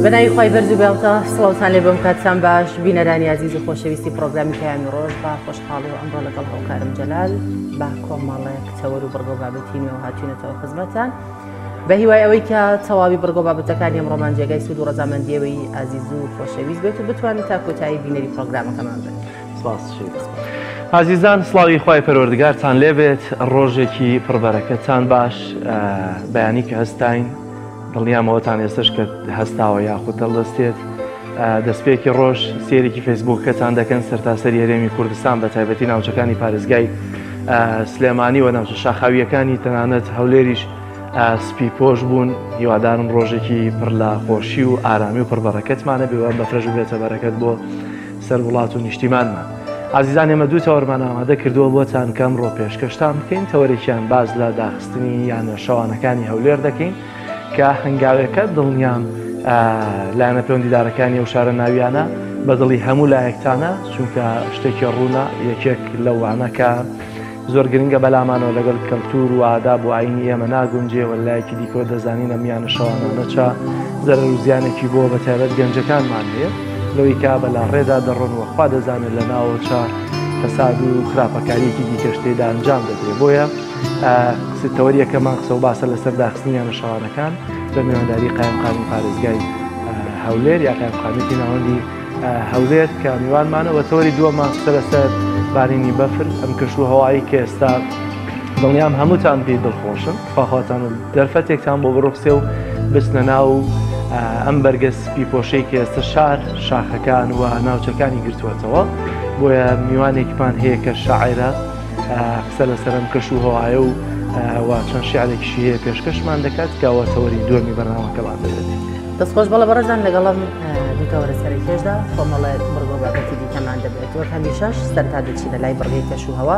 بەناوی خوای بەرز و بێڵتە سڵاوتان لێ بم کاتتان باش بینەرانی ئازیز و خۆشەویستی پرۆگرامی پەیامی ڕۆژ بە خۆشحاڵی و ئەمڕۆ لەگەڵ هاوکارم جەلال بە کۆمەڵێک تەوەر و بڕگە و بابەتی نوێ هاتوینەتەوە خزمەتان بە هیوای ئەوەی کە تەواوی بڕگە و بابەتەکانی ئەمڕۆمان جێگای سوود و ڕەزامەندیەوەی ئازیز و خۆشەویست بێت و بتوانن تا کۆتایی بینەری پرۆگرامەکەمان بن. سپاس ئازیزان سڵاوی خوای پەروەردگارتان لێبێت ڕۆژێکی پڕبەرەکەتان باش بەیانی کە هەستاین دڵنیام ئەوەتان ئێستش کە هەستاوە یاخود دڵدەستێت دەستپێکی ڕۆژ سێرێکی فەیسبوکەکەتان دەکەن سەرتاسەری هەرێمی کوردستان بە تایبەتی ناوچەکانی پارێزگای سلێمانی و ناوچە شاخاویەکانی تەنانەت هەولێریش سپی پۆش بوون هیوادارم ڕۆژێکی پڕ لە خۆشی و ئارامی و پڕبەرەکەتمانە بێوە بەفرەش بێتە بەرەکەت بۆ سەر وڵات و نیشتیمانمان. ئازیزان ئێمە دوو تەوەرمان ئامادە کردووە بۆتان کە ئەمڕۆ پێشکەشتان بکەین، تەوەرێکیان باس لە داخستنی یانە شەوانەکانی هەولێر دەکەین کە هەنگاوێکە دڵنیام لایەنە پەیوەندیدارەکانی ئەو شارە ناویانە بە دڵی هەموو لایەکتانە چونکە شتێکی ڕوونە یەکێک لەوانە کە زۆر گرنگە بەلامانەوە لەگەڵ کەلتور و ئاداب و ئاینی ئێمە ناگونجێ و لایەکی دیکەوە دەزانین ئەم یانە شەوانانە چە زەرەر و زیانێکی بۆ بە تایبەت گەنجەکانمان هەیە لەوەی کە بە لاڕێدا دەڕۆن و خوا دەزانێت لە ناوە چە فەساد و خراپەکاریەکی دیکەش تێدا ئەنجام دەدرێت بۆیە تەوەریەکەمان قسە و باسە لەسەر داخستنی یانە شەوانەکان بە میوانداری قایمقامی پارێزگای هەولێر یا قایمقامیەتی ناوەندی هەولێر کە میوانمانە وە تەوەری دووەمان قسە لەسەر بارینی بەفر ئەم کەش و هەوایی کە ئێستا دڵنیام هەمووتان پێی دڵخۆشن خواخواتان و دەرفەتێکتان بۆ بڕوخسێ و بچنە ناو ئەم بەرگە سپی پۆشەی کە ئێستا شار شاخەکان و ناوچەکانی گرتووەتەوە بۆیە میوانێکمان هەیە کە شاعرە قسە لەسەر ئەم کەش و هەوایە و و چەند شعرێکیشی هەیە پێشکەشمان دەکات کە ئەوە تەوەری دووەمی بەرنامەکەمان دەبێت. دەستخۆش بەڵێ بەڕێزان لەگەڵم دوو تەوەرە سەرەکیشدا کۆمەڵێ بڕگە و بابەتی دیکەمان دەبێت وەک هەمیشەش سەرتا دەچینە لای بڕگەی کەش و هەوا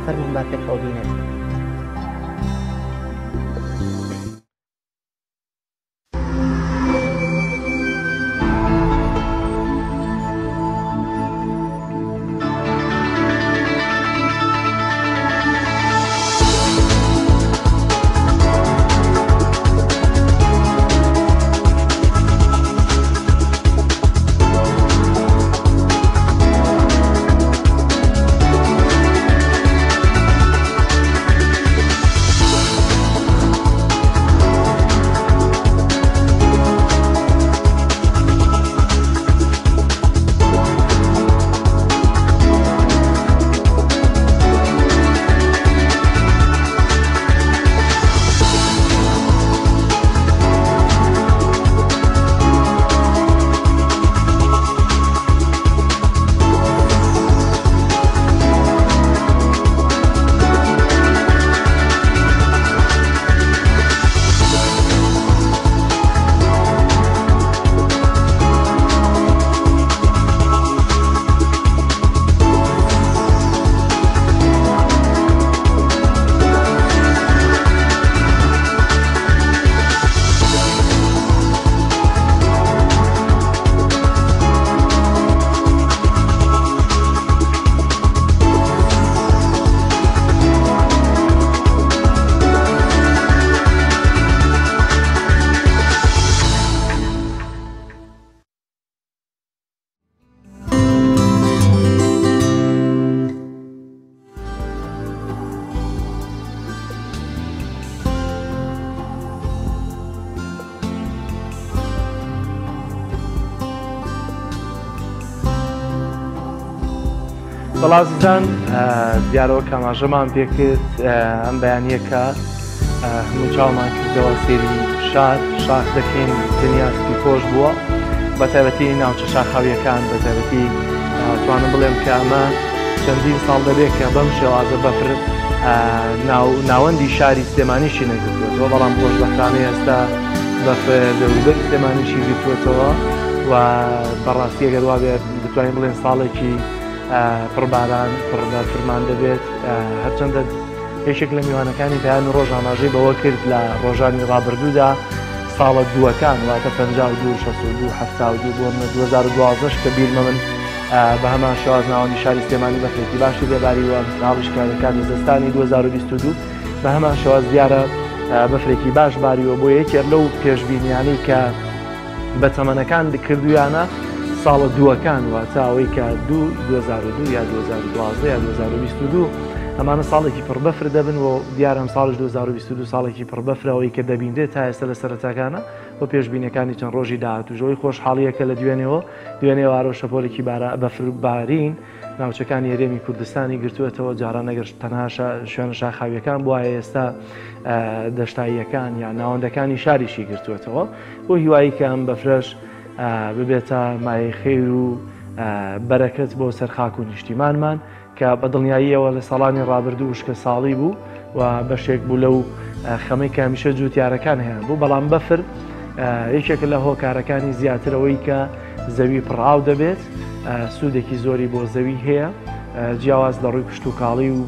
فەرموون با پێکەوە بینەر. بەڵازیزان دیارەوە کاماژەمان پێکرد ئەم بەیانیەکە هەموو چاومان کردەوە سێری شار شاخ دەکەین دنیا سپی پۆش بووە بە تایبەتی ناوچە شاخاویەکان بە تایبەتی توانم بڵێم کە ئەمە چەندین ساڵ دەبێت کە بەم شێوازە بەفر ناوەندی شاری سلێمانیشی نەگرتووەتەوە بەڵام خۆشبەختانە ئێستا بەفر دەوروبەری سلێمانیشی گرتووەتەوە و بەڕاستی ئەگەر وابێت دەتوانین بڵێن ساڵێکی پڕباران پڕبەفرمان دەبێت هەرچەندە یەکێک لە میوانەکانی پەیامی ڕۆژ ئاماژەی بەوە کرد لە ڕۆژانی ڕابردوودا ساڵە دووەکان واتە 52 62 72 بۆ 2012 کە بیرمە من بە هەمان شێواز ناوەندی شاری سلێمانی بەفرێکی باشی لێباریوە ساڵیش کە دەکاتە زستانی 2022 بە هەمان شێواز دیارە بەفرێکی باش باریوە بۆ یەکێک لەو پێشبینیانەی کە بەتەمەنەکان کردویانە ساڵە دووەکان واتە ئەوەی کە 2002 یا 2012 یا 2022 ئەمانە ساڵێکی پڕبەفر دەبن و دیارە ئەم ساڵش 2022 ساڵێکی پڕبەفرەوەی کە دەبینرێت تا ئێستا لە سەرەتاکانە و پێشبینەکانی چەند ڕۆژی داهاتووشەوەی خۆشحاڵیەکە لە دوێنێەوە دوێنێوارۆ شەپۆلێکی بەفربارین ناوچەکانی هەرێمی کوردستانی گرتووەتەوە، جاران ئەگەر تەنها شوێنە شاخاویەکان بوایە ئێستا دەشتاییەکان یان ناوەندەکانی شاریشی گرتووەتەوە. بۆ هیوایی کە ئەم بەفرەش ببێتە مایەی خێر و بەرەکەت بۆ سەر خاک و نیشتیمانمان کە بە دڵنیاییەوە لە ساڵانی ڕابردوو وشکە ساڵی بوو و بەشێک بوو لەو خەمەی کە هەمیشە جووتیارەکان هەیان بوو، بەڵام بەفر یەکێکە لە هۆکارەکانی زیاترەوەی کە زەوی پڕئاو دەبێت، سوودێکی زۆری بۆ زەوی هەیە جیاواز لە ڕووی کشتوکاڵی و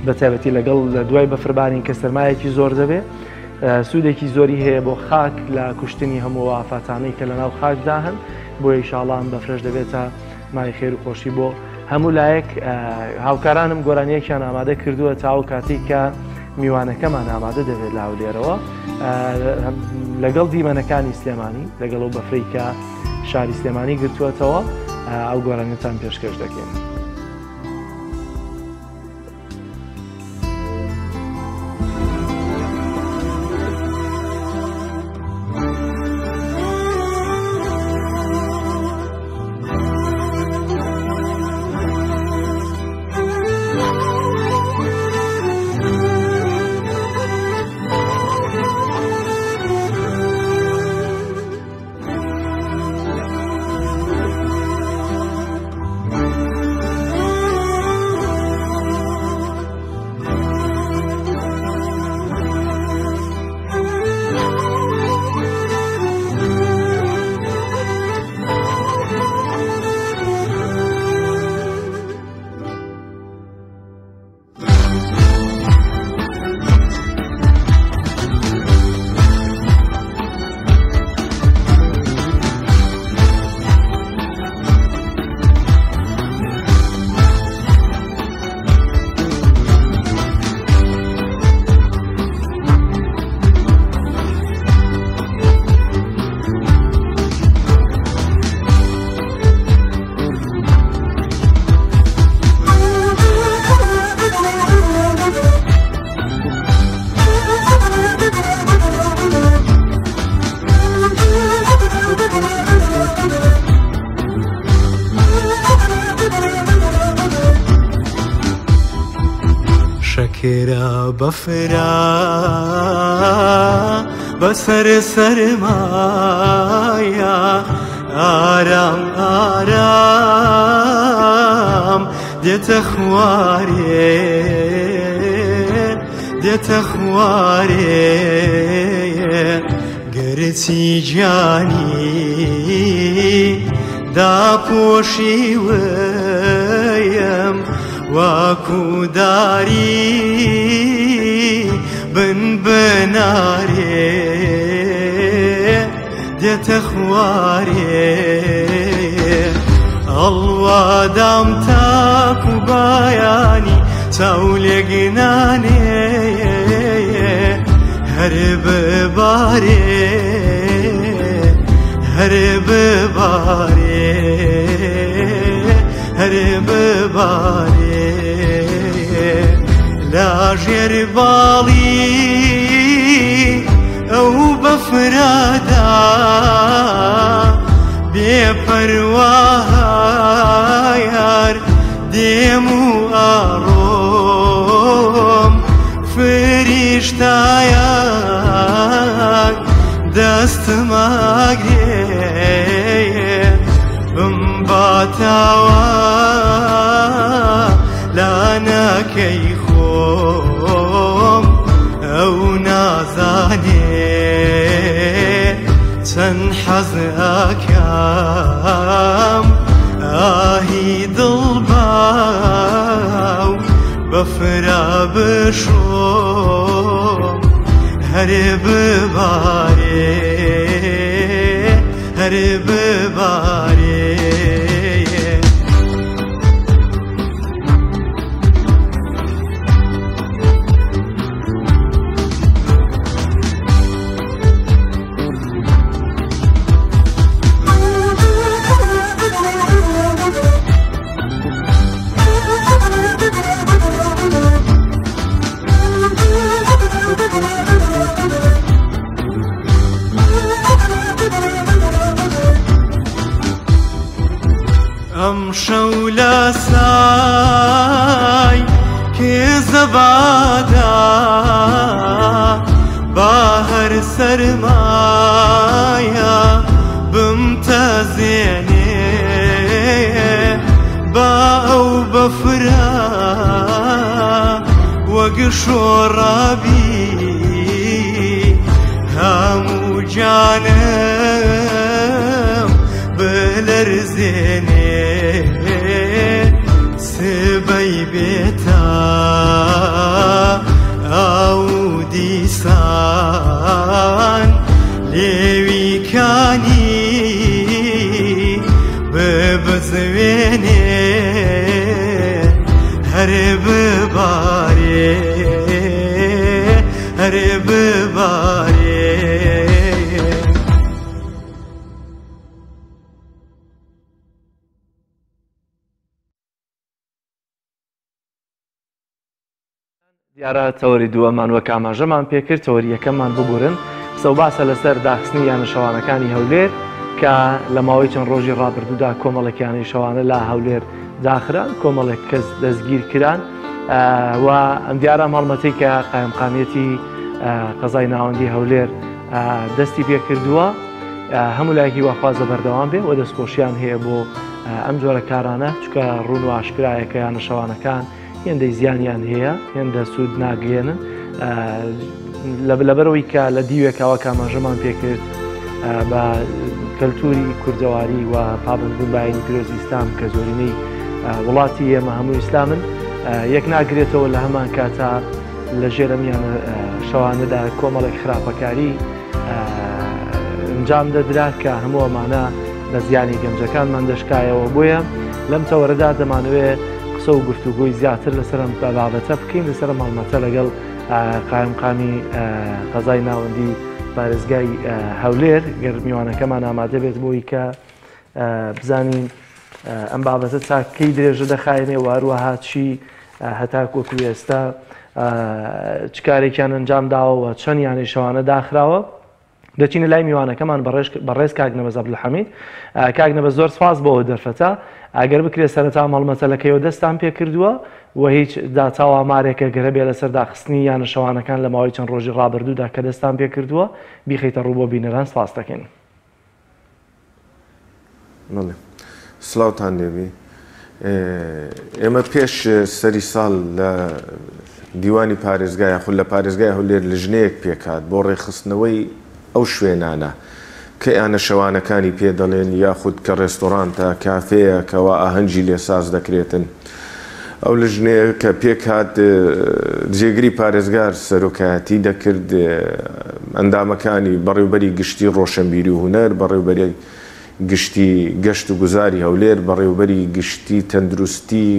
بە تایبەتی لەگەڵ لە دوای بەفربارین کە سەرمایەکی زۆر دەبێت سوودێکی زۆری هەیە بۆ خاک لە کوشتنی هەموو ئافاتانەی کە لەناو خاکدا هەن بۆ ئیشاڵام بەفرەش دەبێتە مای خێر و خۆشی بۆ هەموو لایەک. هاوکارانم گۆرانیەکیان ئامادە کردووە تاو کاتێک کە میوانەکەمان ئامادە دەبێت لە هەولێرەوە لەگەڵ دیمەنەکانی سلێمانی لەگەڵ ئەو بەفرەی کە شاری سلێمانی گرتووەتەوە ئەو گۆرانیتان پێشکەش دەکەین. شەکرە بەفرا بەسەر سەرمایە ئارام ئارام دێتە خوارێ دێتە خوارێ گەرچی گیانی داپۆشیوەیەم واکوداری بن بنارێ دێتە خوارێ ئەڵوادام تاکو بایانی چاو لێگنانێ هەر ببارێ هەر ببارێ هەر ببارێ لاژێر باڵی ئەو بەفرادا بێپەرواهایار دێم و ئاڕۆم فریشتایان دەستماگرێ بمباتاوە لانەکەی خۆم ئەو نازانێ چەند حەز ئەکەم ئاهی دڵباو بەفرا بشۆم هەر ببارێ هەر ببارێ. لاسای کێزەبادا با هەر سەرمایە بمتەزێنێ با ئەو بەفرە وەک شۆڕابی هەموو گیانم بلەرزێنێ سبەی بێتە ئاو دیسان لێوی کانی ببزوێنێ هەر ببارێ هەر ببارێ. دیارە تەوەری دووەمان وەک ئاماژەمان پێکرد، تەوەری یەکەممان ببورن، قسە و باسە لەسەر داخستنی یانە شەوانەکانی هەولێر کە لە ماوەی چەند ڕۆژی ڕابردوودا کۆمەڵێک یانەی شەوانە لە هەولێر داخران، کۆمەڵێک کەس دەستگیر کران و ئەم دیارە ئەم هەڵمەتەی کە قایمقامیەتی قەزای ناوەندی هەولێر دەستی پێکردووە هەموو لایەکی واخوازە بەردەوام بێ و دەستخۆشیان هەیە بۆ ئەم جۆرە کارانە، چونکە ڕوون و ئاشکرایە کە یانە شەوانەکان هێندەی زیانیان هەیە هێندە سوود ناگەیەنن. لەبەرەوەی کە لە دیوێکەوە کاماژەمان پێکرد بە کەلتوری کوردەواری و پابندبوون بە ئاینی پیرۆزی ئیسلام کە زۆرینەی وڵاتی ئێمە هەموو ئیسلامن یەک ناگرێتەوە، لە هەمان کاتا لە ژێرەمیانە شەوانەدا کۆمەڵێک خراپەکاری ئەنجام دەدرا کە هەموو ئەمانە بە زیانی گەنجەکانمان دەشکایەوە. بۆیە لەم تەوەرەدا دەمانەوێت قسە و گفتوگۆی زیاتر لەسەر ئەم بابەتە بکەین، لەسەر ئەم هەڵمەتە لەگەڵ قایمقامی قەزای ناوەندی پارێزگای هەولێر، گەر میوانەکەمان ئامادە بێت بۆی کە بزانین ئەم بابەتە چاکەی درێژە دەخایەنێ و هەروەها چی هەتاکوەکو ئێستا چ کارێکیان ئەنجام داوە چەند یانەی شەوانە داخراوە. دەچینە لای میوانەکەمان بەڕێز کاک نەبەز عەبدولحەمید. کاک نەبەز زۆر سپاس بۆ ئەو دەرفەتە. ئەگەر بکرێت سەرەتا ئەم هەڵمەتە لە کەیەوە دەستان پێکردووە و هیچ داتا و ئامارێکە گەرە بێ لەسەر داخستنی یانە شەوانەکان لە ماوەی چەند ڕۆژی ڕابردوودا کە دەستان پێکردووە بیخەیتە ڕوو بۆ بینەران سپاس دەکەین. بەڵێ سڵاوتان لێبی. ئێمە پێش سەری ساڵ لە دیوانی پارێزگا یاخود لە پارێزگای هەولێر لژنەیەک پێکهات بۆ ڕێکخستنەوەی ئەو شوێنانە کە یانە شەوانەکانی پێ دەڵێن یاخود کە ڕێستۆرانتە، کافێیە کەوا ئاهەنگی لێ ساز دەکرێتن. ئەو لژنەیە کە پێکهات جێگری پارێزگار سەرۆکایەتی دەکرد، ئەندامەکانی بەڕێوبەری گشتی ڕۆشنبیری و هونەر، بەڕێوبەری گشتی گەشت و گوزاری هەولێر، بەڕێوبەری گشتی تەندروستی،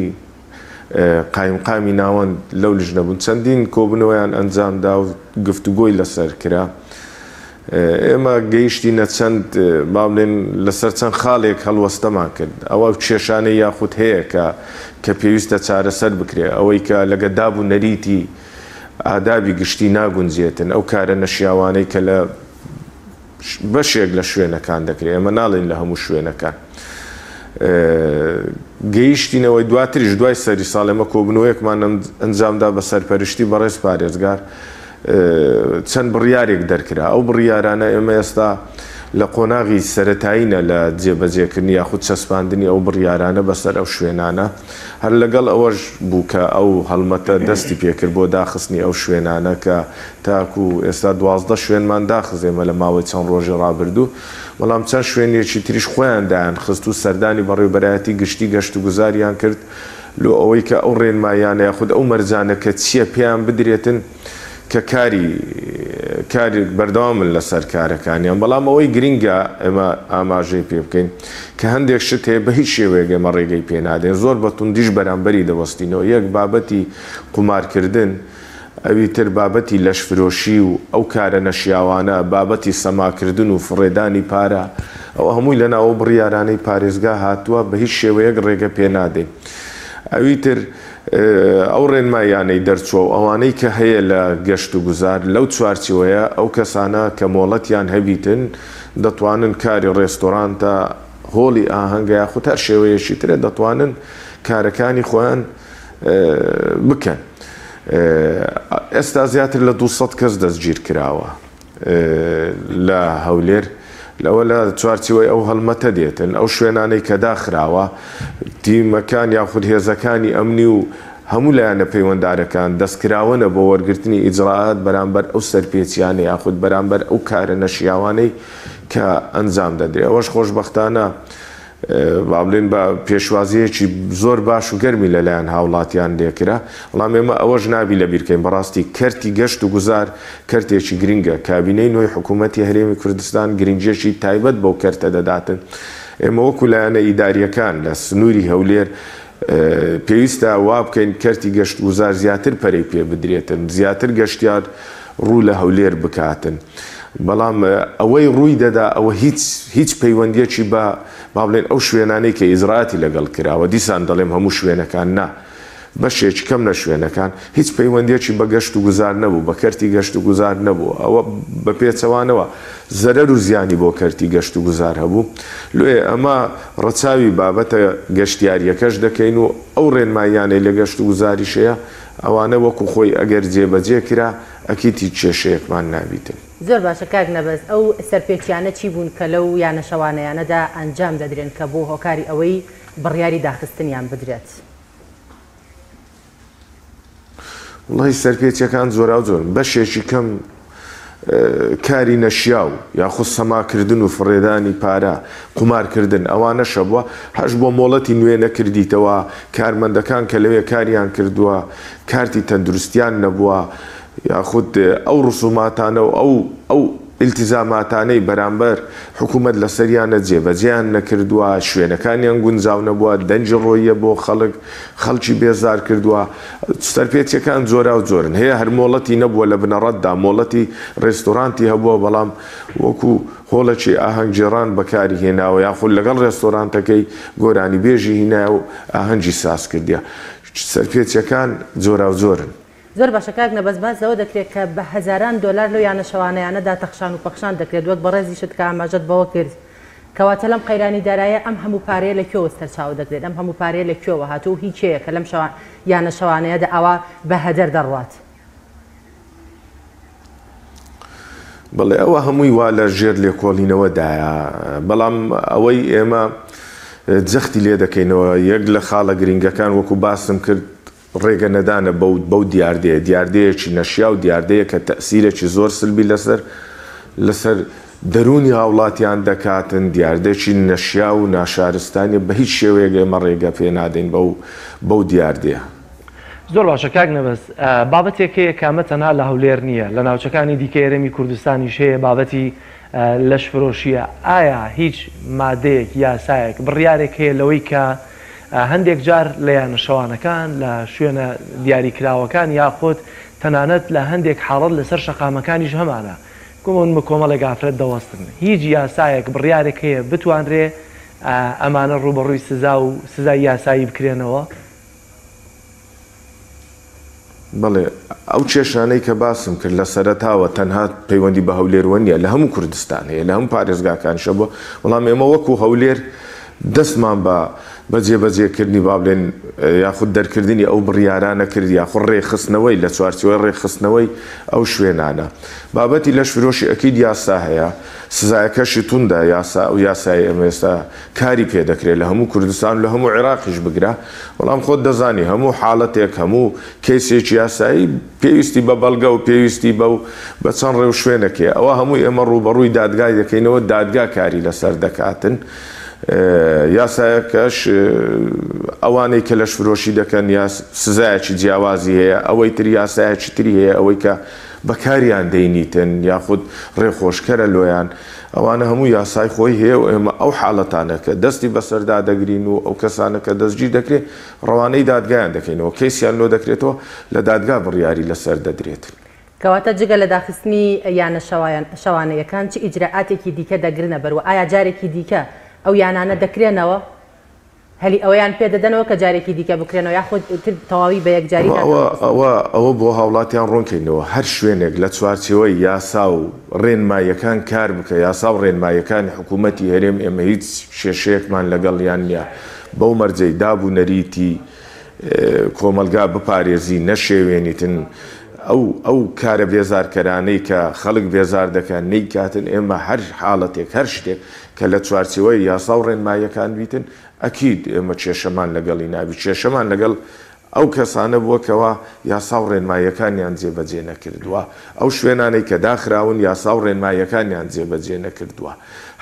قایمقامی ناوەند لەو لژنە بوون. چەندین کۆبوونەوەیان ئەنجامدا و گفتوگۆی لەسەر کرا. ئێمە گەیشتینە چەند با بڵێن لەسەر چەند خاڵێک هەڵوەستەمان کرد. ئەوە کێشانەی یاخود هەیە کە کە پێویستە چارەسەر بکرێ، ئەوەی کە لەگە داب و نەریتی ئادابی گشتی ناگونجێتن، ئەو کارە نەشیاوانەی کە لە بەشێک لە شوێنەکان دەکرێت، ئێمە ناڵێین لە هەموو شوێنەکان. گەیشتینەوەی دواتریش دوای سەری ساڵ ئێمە کۆبوونەوەیەکمان ئەنجامدا بە سەرپەرشتی بەڕێز پارێزگار، چەند بڕیارێک دەرکرا. ئەو بڕیارانە ئێمە ئێستا لە قۆناغی سەرەتایینە لە جێبەجێکردنی یاخود چەسپاندنی ئەو بڕیارانە بەسەر ئەو شوێنانە. هەر لەگەڵ ئەوەش بوو کە ئەو هەڵمەتە دەستی پێکرد بۆ داخستنی ئەو شوێنانە کە تاکو ئێستا 12 شوێنمان داخست ئێمە لە ماوەی چەند ڕۆژی ڕابردوو، بەڵام چەند شوێنێکی تریش خۆیان دایانخست و سەردانی بەڕێوبەرایەتی گشتی گەشتوگوزاریان کرد لۆ ئەوەی کە ئەو ڕێنماییانە یاخود ئەو مەرجانە کە چییە پێیان بدرێتن کە کاری کاری بەردەوامن لەسەر کارەکانیان. بەڵام ئەوەی گرنگە ئێمە ئاماژەی پێ بکەین کە هەندێک شت هەیە بە هیچ شێوەیەک ئێمە ڕێگەی پێ نادەین، زۆر بە توندیش بەرامبەری دەوەستینەوە. یەک بابەتی قومارکردن، ئەوی تر بابەتی لەشفرۆشی و ئەو کارە نەشیاوانە، بابەتی سەماکردن و فڕێدانی پارە، ئەوە هەمووی لەناو ئەو بڕیارانەی پارێزگا هاتووە، بە هیچ شێوەیەک ڕێگە پێ نادەین. ئەوی تر ئەو ڕێنماییانەی دەرچووە و ئەوانەی کە هەیە لە گەشتوگوزار، لەو چوارچێوەیە ئەو کەسانە کە مۆڵەتیان هەبیتن دەتوانن کاری ڕێستۆرانتە، هۆڵی ئاهەنگە یاخود هەر شێوەیەکی ترە دەتوانن کارەکانی خۆیان بکەن. ئێستا زیاتر لە 200 کەس دەستگیر کراوە لە هەولێر لەوە لە چوارچێوەی ئەو هەڵمەتە دێتن ئەو شوێنانەی کە داخراوە تیمەکان یاخود هێزەکانی ئەمنی و هەموو لایەنە پەیوەندارەکان دەستکراوەنە بۆ وەرگرتنی ئیجرائات بەرامبەر ئەو سەرپێچیانە یاخود بەرامبەر ئەو کارە نەشیاوانەی کە ئەنجام دەدرێت ئەوەش خۆشبەختانە با بڵێین بە پێشوازییەکی زۆر باش و گەرمی لەلایەن هاوڵاتیان لێکرا، بەڵام ئێمە ئەوەش نابی لەبیرکەین بەڕاستی کەرتی گەشت و گوزار کەرتێکی گرنگە، کابینەی نۆی حکوومەتی هەرێمی کوردستان گرنگییەکی تایبەت بەو کەرتە دەداتن، ئێمە وەکو لایەنە ئیدارییەکان لە سنووری هەولێر پێویستە وابکەین کەرتی گەشت و گوزار زیاتر پەرەی پێ بدرێتن، زیاتر گەشتیار ڕوو لە هەولێر بکاتن. بەڵام ئەوەی ڕووی دەدا ئەوە هیچ هیچ پەیوەندیەکی بە با بڵێن ئەو شوێنانەی کە ئیجرائاتی لەگەڵ کراوە دیسان دەڵێم هەموو شوێنەکان نا بەشێکی کەم لە شوێنەکان هیچ پەیوەندیەکی بە گەشت و گوزار نەبوو بە کەرتی گەشت و گوزار نەبوو ئەوە بە پێچەوانەوە زەرەر و زیانی بۆ کەرتی گەشت و گوزار هەبوو لۆیە ئەمە ڕەچاوی بابەتە گەشتیاریەکەش دەکەین و ئەو ڕێنماییانەی لە گەشت و گوزاریش هەیە ئەوانە وەکو خۆی ئەگەر جێبەجێ کرا ئەکید هیچ کێشەیەکمان نابیتن. زۆر باشە کاک نەبەز ئەو سەرپێچیانە چی بوون کە لەو یانە شەوانەیانەدا ئەنجام دەدرێن کە بوو هۆکاری ئەوەی بڕیاری داخستنیان بدرێت؟ وەڵاهی سەرپێچیەکان جۆراوجۆرن بەشێکی کەم کاری نەشیاو یاخود سەماکردن و فڕێدانی پارە، قومارکردن ئەوانەش هەبووە، هەش بۆ مۆڵەتی نوێ نەکردیتەوە، کارمەندەکان کە لەوێ کاریان کردووە کارتی تەندروستیان نەبووە، یاخود ئەو ڕسوماتانە و ئەو ئەو ئیلتیزاماتانەی بەرامبەر حکوومەت لەسەریانە جێبەجێیان نەکردووە، شوێنەکانیان گونجاو نەبووە، دەنگی ڕۆییە بۆ خەڵک، خەڵکی بێزار کردووە. سەرپێچیەکان جۆراو جۆرن، هەیە هەر مۆڵەتی نەبووە لە بنەڕەتدا مۆڵەتی ڕێستۆرانتی هەبووە بەڵام وەکو هۆڵێکی ئاهەنگگێڕان بەکاری هێناوە یاخود لەگەڵ ڕێستۆرانتەکەی گۆرانیبێژی هینایە و ئاهەنگی ساز کردیە. سەرپێچیەکان جۆراو جۆرن. زۆر باشە کاک نەبەز باس لەوە دەکرێت کە بە هەزاران دۆلار لەو یانە شەوانەیانەدا تەخشان و پەخشان دەکرێت وەک بەڕێزیشت کە ئاماژەت بەوە کرد کەواتە لەم قەیرانی دارایە ئەم هەموو پارەیە لە کوێوە سەرچاوە دەگرێت ئەم هەموو پارەیە لە کوێوە هاتووە و هی کێیە کە لەم شەوان یانە شەوانەیەدا ئاوا بە هەدەر دەڕوات؟ بەڵێ ئەوە هەمووی وا لە ژێر لێکۆڵینەوە دایە بەڵام ئەوەی ئێمە جەختی لێ دەکەینەوە یەک لە خاڵە گرنگەکان وەکو باسم کرد ڕێگە نەدانە بەو بەو دیاردەیە، دیاردەیەکی نەشیاو، دیاردەیەک کە تەئسیرێکی زۆر سلبی لەسەر لەسەر دەروونی هاوڵاتیان دەکاتن، دیاردەیەکی نەشیاو و ناشارستانیە، بە هیچ شێوەیەک ئێمە ڕێگە پێ نادەین بەو بەو دیاردەیە. زۆر باشە کاک نەبەز، بابەتێک هەیە کە ئەمە تەنها لە هەولێر نییە، لە ناوچەکانی دیکەی هەرێمی کوردستانیش هەیە، بابەتی لەشفرۆشییە، ئایا هیچ مادەیەک، یاسایەک، بڕیارێک هەیە لەوەی کە هەندێک جار لە یانە شەوانەکان، لە شوێنە دیاریکراوەکان یاخود تەنانەت لە هەندێک حاڵەت لەسەر شەقامەکانیش هەمانە بە کۆمەڵێک ئافرەت دەوەستن. هیچ یاسایەک، بڕیارێک هەیە بتوانرێ ئەمانە ڕووبەڕووی سزا و سزای یاسایی بکرێنەوە؟ بەڵێ، ئەو کێشانەی کە باسم کرد لە سەرەتاوە تەنها پەیوەندی بە هەولێروە نییە، لە هەموو کوردستان هەیە، لە هەموو پارێزگاکانیش هەبووە، بەڵام ئێمە وەکو هەولێر دەستمان بە بە جێبەجێکردنی با بڵێن یاخود دەرکردنی ئەو بڕیارانە کرد یاخود ڕێکخستنەوەی لە چوارچێوەی ڕێکخستنەوەی ئەو شوێنانە. بابەتی لەشفرۆشی ئەکید یاسا هەیە، سزایەکەشی توندە، یاسا ئەو یاسایەی ئێمە ئێستا کاری پێ دەکرێت لە هەموو کوردستان و لە هەموو عێراقیش بگرە، بەڵام خۆت دەزانی هەموو حاڵەتێک هەموو کەیسێکی یاسایی پێویستی بە بەڵگە و پێویستی بە و بە چەند ڕێوشوێنێک هەیە ئەوە هەمووی ئێمە ڕووبەڕووی دادگای دەکەینەوە دادگا کاری لەسەر دەکاتن یاسایەکەش ئەوانەی کە لەشفرۆشی دەکەن یا سزایەکی جیاوازی هەیە ئەوەی تر یاسایەکی تری هەیە ئەوەی کە بەکاریان دەینیتن یاخود ڕێخۆشکەرە لۆیان ئەوانە هەموو یاسای خۆی هەیە و ئێمە ئەو حاڵەتانە کە دەستی بەسەردا دەگرین و ئەو کەسانە کە دەستگیر دەکرێت ڕەوانەی دادگایان دەکەینەوە، کەیسیان لۆ دەکرێتەوە، لە دادگا بڕیاری لەسەر دەدرێت. کەواتە جگە لە داخستنی یانە شەوانەیەکان چ ئیجرائاتێکی دیکە دەگرنە بەر و ئایا جارێکی دیکە ئەو یانانە دەکرێنەوە؟ هەلی ئەوەیان پێ دەدەنەوە کە جارێکی دیکە بکرێنەوە یاخود تر تەواوی بە یەکجاری ئەوە ئەوە ئەوە بۆ هاوڵاتیان ڕوونکەینەوە هەر شوێنێک لە چوارچێوەی یاسا و ڕێنماییەکان کار بکە یاسا و ڕێنماییەکانی حکوومەتی هەرێم ئێمە هیچ کێشەیەکمان لەگەڵیان نییە بەو مەرجەی داب و نەریتی کۆمەڵگا بپارێزی نەشێوێنیتن ئەو ئەو کارە بێزارکەرانەی کە خەڵک بێزار دەکەن نەیکاتن ئێمە هەر حاڵەتێک هەر شتێک کە لە چوارچێوەی یاسا و ڕێنماییەکان بیتن ئەکید ئێمە کێشەمان لەگەڵی نابی کێشەمان لەگەڵ ئەو کەسانە بووە کەوا یاسا و ڕێنماییەکانیان جێبەجێ نەکردووە ئەو شوێنانەی کە داخراون یاسا و ڕێنماییەکانیان جێبەجێ نەکردووە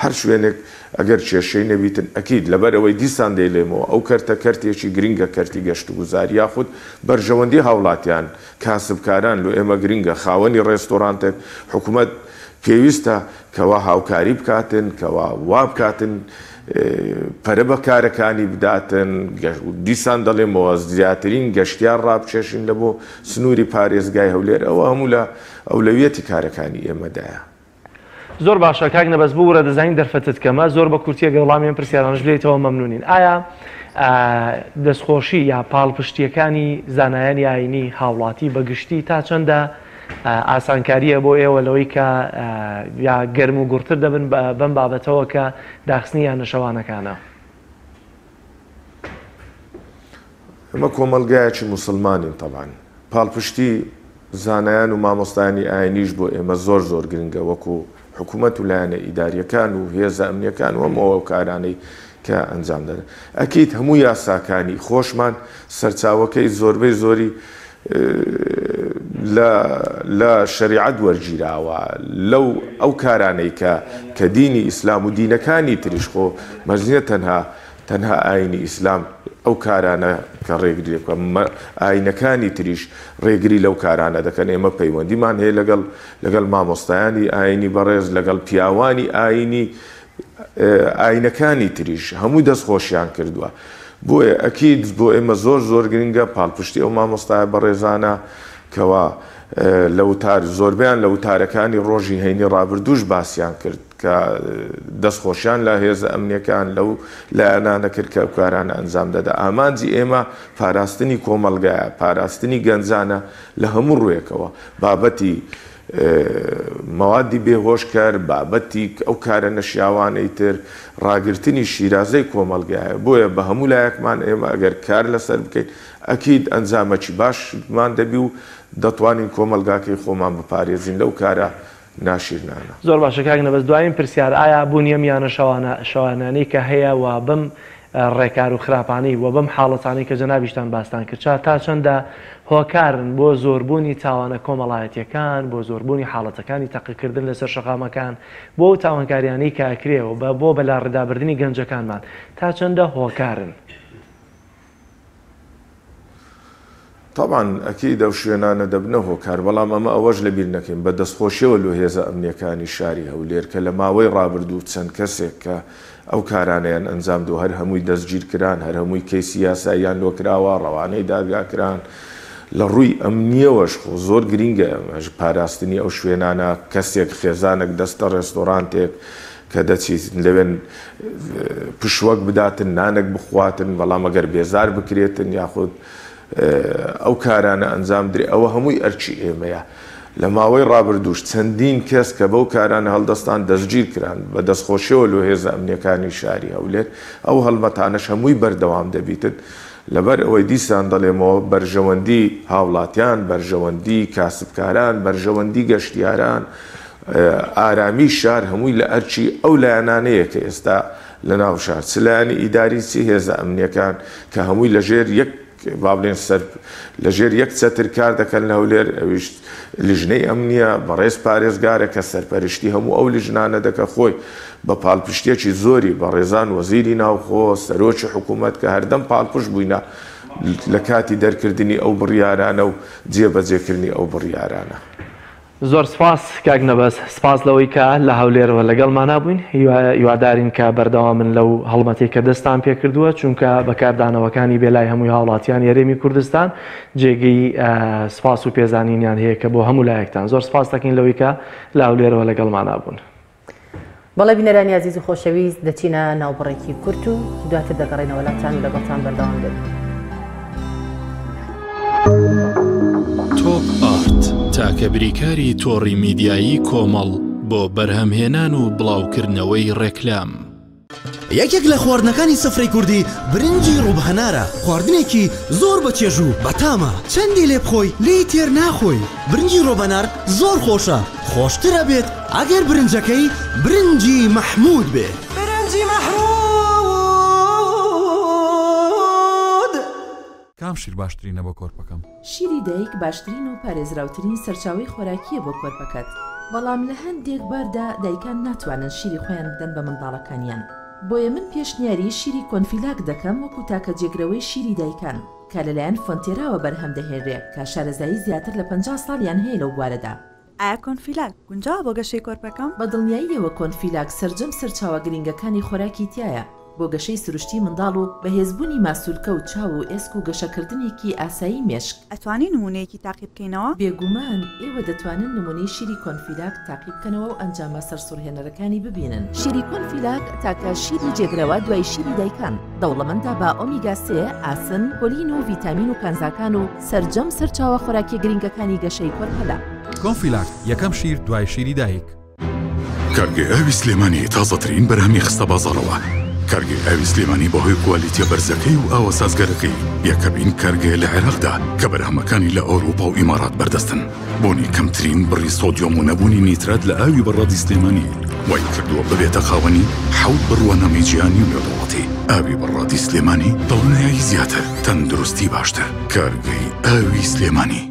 هەر شوێنێک ئەگەر کێشەی نەبیتن ئەکید لەبەر ئەوەی دیسان دەیڵێمەوە ئەو کەرتە کەرتێکی گرنگە کەرتی گەشتوگوزار یاخود بەرژەوەندی هاوڵاتیان کاسبکاران لۆ ئێمە گرنگە خاوەنی ڕێستۆرانتێک حکومەت پێویستە کەوا هاوکاری بکاتن کەوا وا بکاتن پەرە بە کارەکانی بداتن دیسان دەڵێمەوە زیاترین گەشتیار ڕابکێشین لە بۆ سنووری پارێزگای هەولێر ئەوە هەموو لە ئەولەویەتی کارەکانی ئێمەدایە. زۆر باشە کاک نەبەز ببورە دەزانین دەرفەتت کەمە زۆر بە کورتی ئەگەر وەڵامی ئەم پرسیارانەش بدەیتەوە مەمنونین ئایا دەستخۆشی یا پاڵپشتیەکانی زانایانی ئاینی هاوڵاتی بە گشتی تا چەندە ئاسانکاریە بۆ ئێوە لەوەی کە یا گەرم و گوڕتر دەبن بەم بابەتەوە کە داخستنی یانە شەوانەکانە؟ ئێمە کۆمەڵگایەکی موسڵمانین تەبعەن پاڵپشتی زانایان و مامۆستایانی ئاینیش بۆ ئێمە زۆر زۆر گرنگە وەکو حکومەت و لایەنە ئیداریەکان و هێزە ئەمنیەکان و هەموو ئەو کارانەی کە ئەنجام دەدەن ئەکید هەموو یاساکانی خۆشمان سەرچاوەکەی زۆربەی زۆری لە لە شەریعەت وەرگیراوە لەو ئەو کارانەی کە کە دینی ئیسلام و دینەکانی تریش خۆ مەرج نیە تەنها تەنها ئاینی ئیسلام ئەو کارانە کە ڕێگری لێ بکە ئاینەکانی تریش ڕێگری لەو کارانە دەکەن ئێمە پەیوەندیمان هەیە لەگەڵ لەگەڵ مامۆستایانی ئاینی بەڕێز لەگەڵ پیاوانی ئاینی ئاینەکانی تریش هەموو دەست خۆشیان کردووە بۆیە ئەکید بۆ ئێمە زۆر زۆر گرنگە پاڵپشتی ئەو مامۆستایە بەڕێزانە کەوا لە وتار زۆربیان لە وتارەکانی ڕۆژی هەینی ڕابردووش باسیان کرد کە دەست خۆشیان لە هێزە ئەمنیەکان لەو لایەنانە کرد کە ئەو کارانە ئەنجام دەدا ئامانجی ئێمە پاراستنی کۆمەڵگایە پاراستنی گەنجانە لە هەموو ڕوویەکەوە بابەتی مەوادی بێهۆشکەر، بابەتی ئەو کارە نەشیاوانەی تر، ڕاگرتنی شیرازەی کۆمەڵگایە، بۆیە بە هەموو لایەکمان ئێمە ئەگەر کار لەسەر بکەین ئەکید ئەنجامەکی باشمان دەبی و دەتوانین کۆمەڵگاکەی خۆمان بپارێزین لەو کارە ناشیرنانە. زۆر باشە کاک نەبەز دوایین پرسیار ئایا بوونی ئەم یانە شەوانە شەوانانەی کە هەیە و بەم ڕێکار و خراپانەی و بەم حاڵەتانەی کە جەنابیشتان باستان کرد چا تا چەندە هۆکارن بۆ زۆربوونی تاوانە کۆمەڵایەتیەکان بۆ زۆربوونی حاڵەتەکانی تەقەکردن لەسەر شەقامەکان بۆ ئەو تاوانکاریانەی کە ئەکرێ و بە بۆ بەلاڕێدابردنی گەنجەکانمان تا چەندە هۆکارن؟ تەبعەن ئەکید ئەو شوێنانە دەبنە هۆکار، بەڵام ئەمە ئەوەش لەبیر نەکەین بە دەستخۆشیەوە لۆ هێزە ئەمنیەکانی شاری هەولێر کە لە ماوەی ڕابردوو چەند کەسێک کە ئەو کارانەیان ئەنجام دو هەر هەمووی دەستگیر کران، هەر هەمووی کەیسی یاساییان لۆ کراوە، ڕەوانەی دادگا کران. لە ڕووی ئەمنیەوەش خۆ زۆر گرینگە ئەمەش پاراستنی ئەو شوێنانە، کەسێک خێزانێک دەستە ڕێستۆرانتێک کە دەچیت لەوێن پشوەک بداتن نانێک بخواتن، بەڵام ئەگەر بێزار بکرێتن یاخود ئەو کارانە ئەنجام درێ ئەوە هەمووی ئەرکی ئێمەیە. لە ماوەی ڕابردووش چەندین کەس کە بەو کارانە هەڵدەستان دەستگیر کران، بە دەستخۆشیەوە لۆ هێزە ئەمنیەکانی شاری هەولێر ئەو هەڵمەتانەش هەمووی بەردەوام دەبیتن، لەبەر ئەوەی دیسان دەڵێمەوە بەرژەوەندی هاوڵاتیان، بەرژەوەندی کاسبکاران، بەرژەوەندی گەشتیاران، ئارامی شار هەمووی لە ئەرکی ئەو لایەنانەیە کە ئێستا لە ناو شار چ لایەنی ئیداری چ هێزە ئەمنیەکان کە هەمووی لە ژێر یەک با بڵێن سەر لە ژێر یەک چەتر کار دەکەن لە هەولێر ئەویش لیژنەی ئەمنیە بەڕێز پارێزگارە کە سەرپەرشتی هەموو ئەو لیژنانە دەکە خۆی بە پاڵپشتیەکی زۆری بەڕێزان وەزیری ناوخۆ سەرۆکی حکوومەت کە هەردەم پاڵپشت بووینە لە کاتی دەرکردنی ئەو بڕیارانە و جێبەجێکردنی ئەو بڕیارانە. زۆر سپاس کاک نەبەز، سپاس لەوەی کە لە هەولێرەوە لەگەڵمانا بووین، هیوادارین کە بەردەوامن لەو هەڵمەتەی کە دەستتان پێکردووە، چونکە بە کاردانەوەکانی بێ لای هەمووی هاوڵاتیانی هەرێمی کوردستان جێگەی سپاس و پێزانینیان هەیە کە بۆ هەموو لایەکتان زۆر سپاس دەکەین لەوەی کە لە هەولێرەوە لەگەڵمانا بوون. بەڵێ بینەرانی ئازیز و خۆشەویست دەچینە ناو بڕێکی کورت و دواتر دەگەڕێینەوە لاتان و لەگەڵتان بەردەوام دەبین. تۆپ ئارت تاکە بریکاری تۆڕی میدیایی کۆمەڵ بۆ بەرهەمهێنان و بڵاوکردنەوەی ڕێکلام. یەکێک لە خواردنەکانی سفرەی کوردی برنجی ڕوب هەنارە، خواردنێکی زۆر بە چێژ و بەتامە، چەندی لێ بخۆی لێی تێر ناخۆی، برنجی ڕۆبەنار زۆر خۆشە، خۆشتر ئەبێت ئەگەر برنجەکەی برنجی مەحمود بێ. برنجی مەحمود. کام شیر باشترینە بۆ کۆرپەکەم؟ شیری دایک باشترین و پارێزراوترین سەرچاوەی خۆراکییە بۆ کۆرپەکەت، بەڵام لە هەندێک باردا دایکان ناتوانن شیری خۆیان بدەن بە منداڵەکانیان، بۆیە من پێشنیاری شیری کۆنفیلاک دەکەم وەکو تاکە جێگرەوەی شیری دایکان کە لەلایەن فۆنتێراوە بەرهەم دەهێنرێ کە شارەزایی زیاتر لە 50 ساڵیان هەیە لەو بوارەدا. ئایا کۆنفیلاک گونجاوە بۆ گەشەی کۆرپەکەم؟ بە دڵنیاییەوە کۆنفیلاک سەرجەم سەرچاوە گرنگەکانی خۆراکی تیایە بۆ گەشەی سروشتی منداڵ و بەهێزبوونی ماسولکە و چاو و ئێسک و گەشەکردنێکی ئاسایی مێشک. ئەتوانین نموونەیەکی تاقی بکەینەوە؟ بێگومان ئێوە دەتوانن نموونەی شیری کۆنفیلاک تاقی بکەنەوە و ئەنجامە سەرسوڕهێنەرەکانی ببینن. شیری کۆنفیلاک تاکە شیری جێگرەوە دوای شیری دایکان، دەوڵەمەندە بە ئۆمیگا سێ، ئاسن، کۆلین و ڤیتامین و کانزاکان و سەرجەم سەرچاوە خۆراکیە گرنگەکانی گەشەی کۆرپەلە. کۆنفیلاک، یەکەم شیر دوای شیری دایک. کارگەی ئاوی سلێمانی تازەترین بەرهەمی خستە بازاڕەوە. کارگەی ئاوی سلێمانی بەهۆی کوالیتیە بەرزەکەی و ئاوە سازگارەکەی یەکەمین کارگەیە لە عێراقدا کە بەرهەمەکانی لە ئەوروپا و ئیمارات بەردەستن. بوونی کەمترین بڕی سۆدیۆم و نەبوونی نیترات لە ئاوی بەڕادی سلێمانی وای کردووە ببێتە خاوەنی حەوت بڕوانامەی جیهانی و نێودەوڵەتی. ئاوی بەڕادی سلێمانی دڵنیایی زیاتر، تەندروستی باشتر. کارگەی ئاوی سلێمانی.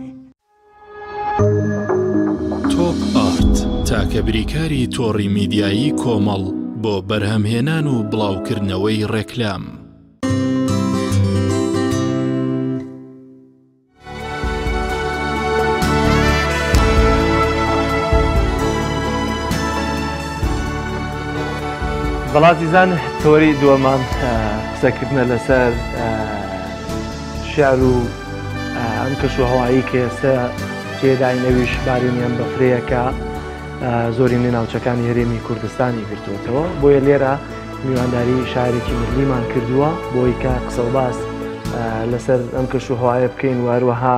تۆپ ئارت تاکە بریکاری تۆڕی میدیایی کۆمەڵ بۆ بەرهەمهێنان و بڵاوکردنەوەی ڕێکلام. بەڵا زیزان تەوەری دووەمان قسەکردنە لەسەر شعر و ئەم کەش و هەوایی کە ئێستا تێدای نەویش بارینی ئەم بەفرەیەکە زۆرینەی ناوچەکانی هەرێمی کوردستانی گرتووەتەوە بۆیە لێرە میوانداری شارێکی ملیمان کردووە بۆی کە قسە و باس لەسەر ئەم کەش و هەوایە بکەین و هەروەها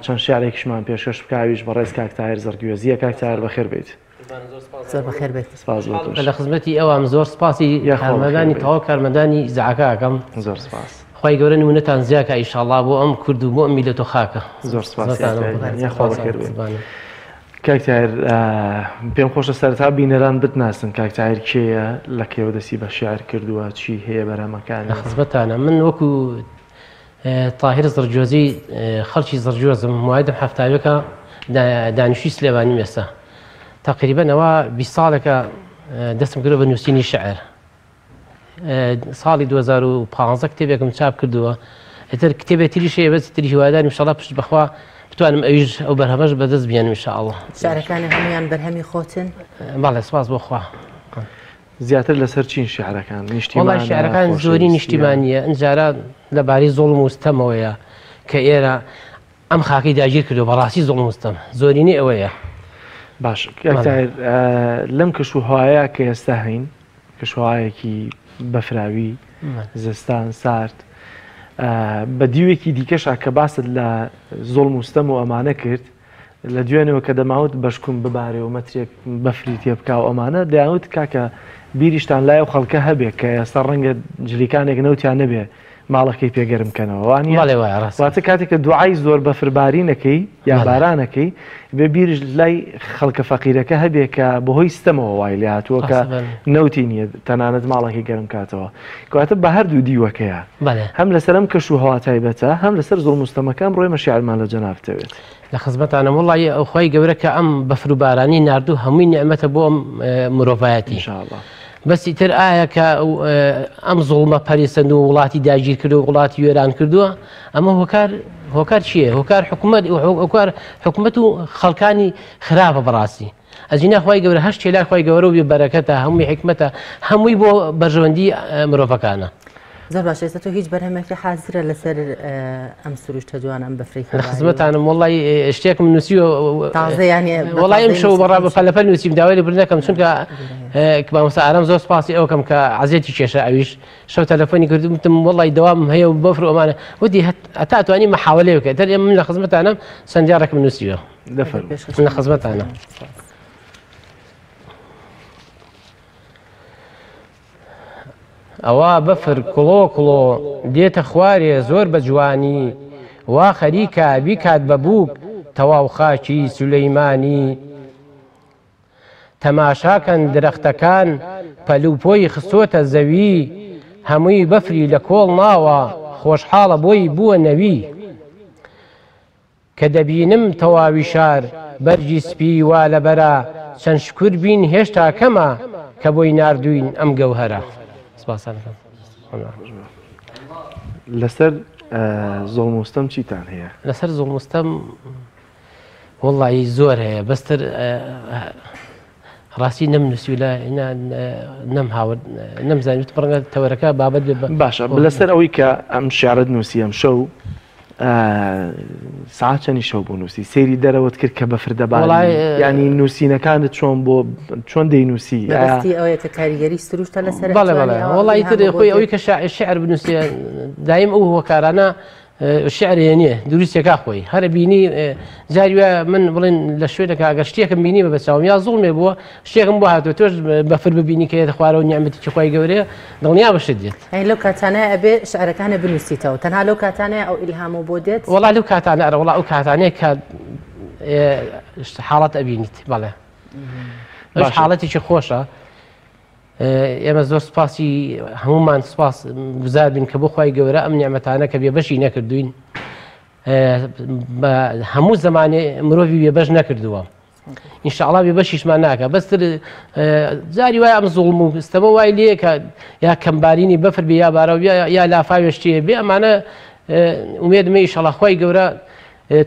چەند شعرێکیشمان پێشکەش بکاویش بەڕێز کاک تاهر زڕگوێزیە کاک تاهر بەخێر بیت. زۆر بەخێر بێت. سپاس بۆ تۆش. لە خزمەتی ئەوام زۆر سپاسی کارمەندانی تەواو کارمەندانی ئیزاعەکە ئەکەم. زۆر سپاس. خوای گەورە نمونەتان زیاکا ئیشاڵڵا بۆ ئەم کورد و بۆ ئەم میللەت و خاکە. زۆر سپاس یاخوا بەخێر بێت. کاک تاهر پێم خۆشە سەرەتا بینەران بتناسن کاک تاهر کێیە لە کێوە دەستی بە شیعر کردووە چی هەیە بەرهەمەکانی؟ لە خزمەتتانە من وەکو تاهیر زڕگوێزی خەڵکی زڕگوێزم موایدم حەفتاوێکە دانیشتوی سلێمانیم ئێستا تەقریبەن ئەوە 20 ساڵێکە دەستم کردووە بە نووسینی شعر ساڵی 2015 کتێبێکم چاپ کردووە ئیتر کتێبێ تریش هەیە بەس تری هیوادارم ئینشاڵڵا پشت بەخوا بتوانم ئەویش ئەو بەرهەمەش بەدەست بێنم ئینشاڵڵا. شعرەکانی هەموویان بەرهەمی خۆتن؟ بەڵێ سپاس بۆ خوا. زیاتر لەسەر چین شیعرەکان؟ نیشتیمانە، وەڵای شیعرەکان زۆری خۆشەویستییە؟ نیشتیمانییە، ئنجارە لەبارەی زوڵم و ستەمەوەیە کە ئێرە ئەم خاکەی داگیر کردووە، بەڕاستی زوڵم و ستەم زۆرینەی ئەوەیە. باش کاک تاهیر لەم کەش و هەوایە کە ئێستا هەین، کەش و هەوایەکی بەفراوی، زستان سارد، بە دیوێکی دیکەشا کە باست لە زوڵم و ستەم و ئەمانە کرد، لە دوێنێوە کە دەماوت بەشکم ببارێ و مەترێک بەفری تێ بکا و ئەمانە، دەیانوت کاکە بیریشتان لای ئەو خەڵکە هەبێ کە ئێستا ڕەنگە جلیکانێک نەوتیان نەبێ ماڵەکەی پێ گەرم کەنەوە، وا نییە؟ بەڵێ وایە ڕاستە. واتە کاتێک کە دوعای زۆر بەفربارینەکەی یا بارانەکەی بێ بیرش لای خەڵکە فەقیرەکە هەبێ کە بەهۆی ستەمەوە وای لێ هاتووە کە نەوتی نییە تەنانەت ماڵەکەی گەرم کاتەوە. کەواتە بە هەردوو دیوەکەیە هەم لەسەر ئەم کەش و هەوا تایبەتە هەم لەسەر زوڵم و ستەمەکە ئەمڕۆ ئێمە شیعرمان لە جەنابت دەوێت. لە خزمەتانم وەڵی ئەو خوای گەورە کە ئەم بەفر و بارانی ناردوو هەمووی نیعمەتە بۆ ئەم مرۆڤایەتی ان شاء اللە. بەس ئیتر ئایا کە ئەم زوڵمە پەریسەند و وڵاتی داگیر کردو وڵاتی وێران کردووە ئەمە هۆکار هۆکار چییە هۆکار حکوومەت هۆکار حکوومەت و خەڵکانی خراپە بەڕاستی ئەجینا خوای گەورە هەر شتێ لای خوای گەورە و بێ بەرەکەتە هەمووی حیکمەتە هەمووی بۆ بەرژەوەندی مرۆڤەکانە. زۆر باشە ئێستا تۆ هیچ بەرهەمێکی حازرە لەسەر ئەم سروشتە جوانە ئەم بەفرەی لە خزمەتانم وەڵی شتێکم نووسیوە تازە یانێ وەڵی ئەم شەو بەڕا بە پەلەپەل نووسیم داوای لێبوردن دەکەم چونکە مامۆستا ئارام زۆر سپاسی ئەوکەم کە عەزیەتی کێشە ئەویش شەو تەلەفۆنی کردم وتم وەڵی دەوام هەیە و بەفر و ئەمانە وتی هەتا توانی مەحاوەلێ بکە تەر ئێمە من لە خزمەتانم چەند جارێکم نووسیوە لە خزمەتانە. ئەوا بەفر کوڵۆ کوڵۆ دێتە خوارێ زۆر بە جوانی وا خەریکە بیکات بە بووک تەواو خاکی سولەیمانی تەماشاکەن درەختەکان پەلوپۆی خستۆتە زەوی هەمووی بەفری لە کۆڵ ناوە خۆشحاڵە بۆی بووە نەوی. کە دەبینم تەواوی شار بەرگی سپی وا لەبەرە چەند شکور بین هێشتا کەمە کە بۆی ناردووین ئەم گەوهەرە. سپاستان دەکەم. لەسەر زوڵم و ستەم چیتان هەیە؟ لەسەر زوڵم و ستەم وەڵڵاهی زۆر هەیە بەستر ڕاستی نەم نووسی لە نەم هاورد نەمزانی وتم ڕەنگە تەوەرەکە بابەت بێ باشە لەسەر ئەوەی کە ئەم شعرت نووسی ئەم شەو ساعت چەنی شەو بۆ نووسی سەیری دەرەوەت کرد کە بەفر دەباری ینی نووسینەکانت چۆن بۆ چۆن دەینووسی ئەوەیە کە کاریگەری سروشتە لەسەر بەڵێ بەڵێ وەڵی تر خۆی ئەوەی کە شعر بنووسێ دایم ئەو هۆکارانە شعرێ نییە دروستێکا خۆی هەرە بینی جاری وایە من بڵێن لە شوێنێکا ئەگەر شتێکم بینی بە بەچاوم یا زوڵمێ بووە شتێکم بۆ هاتووە تۆش بەفر ببینی کە یەتە خوارەوە نیعمەتێکی خوای گەورەیە دڵنیا بە شت دێت. ئەی لەو کاتانەیە ئەبێ شعرەکانە بنووسیتەوە تەنها لەو کاتانەیە ئەو ئیلهامە بۆ دێت؟ وەڵا لەو کاتانە ئەرە وەڵا ئەو کاتانەیە کە حاڵەت ئەبینیت بەڵێ ئەوش حاڵەتێکی خۆشە ئێمە زۆر سپاسی هەمومان سپاس گوزار بین کە بۆ خوای گەورە ئەم نیعمەتانە کە بێبەشی نەکردوین بە هەموو زمانێ مرۆڤی بێبەش نەکردووە ئینشاءڵا بێبەشیشمان ناکە بەستر جاری وای ئەم زوڵم و ستەمە وای لێ کە یا کەمبارینی بەفر بێ یا بارە یا لافاوێشتیە بێ ئەمانە ئومێدمە ئیشەڵا خوای گەورە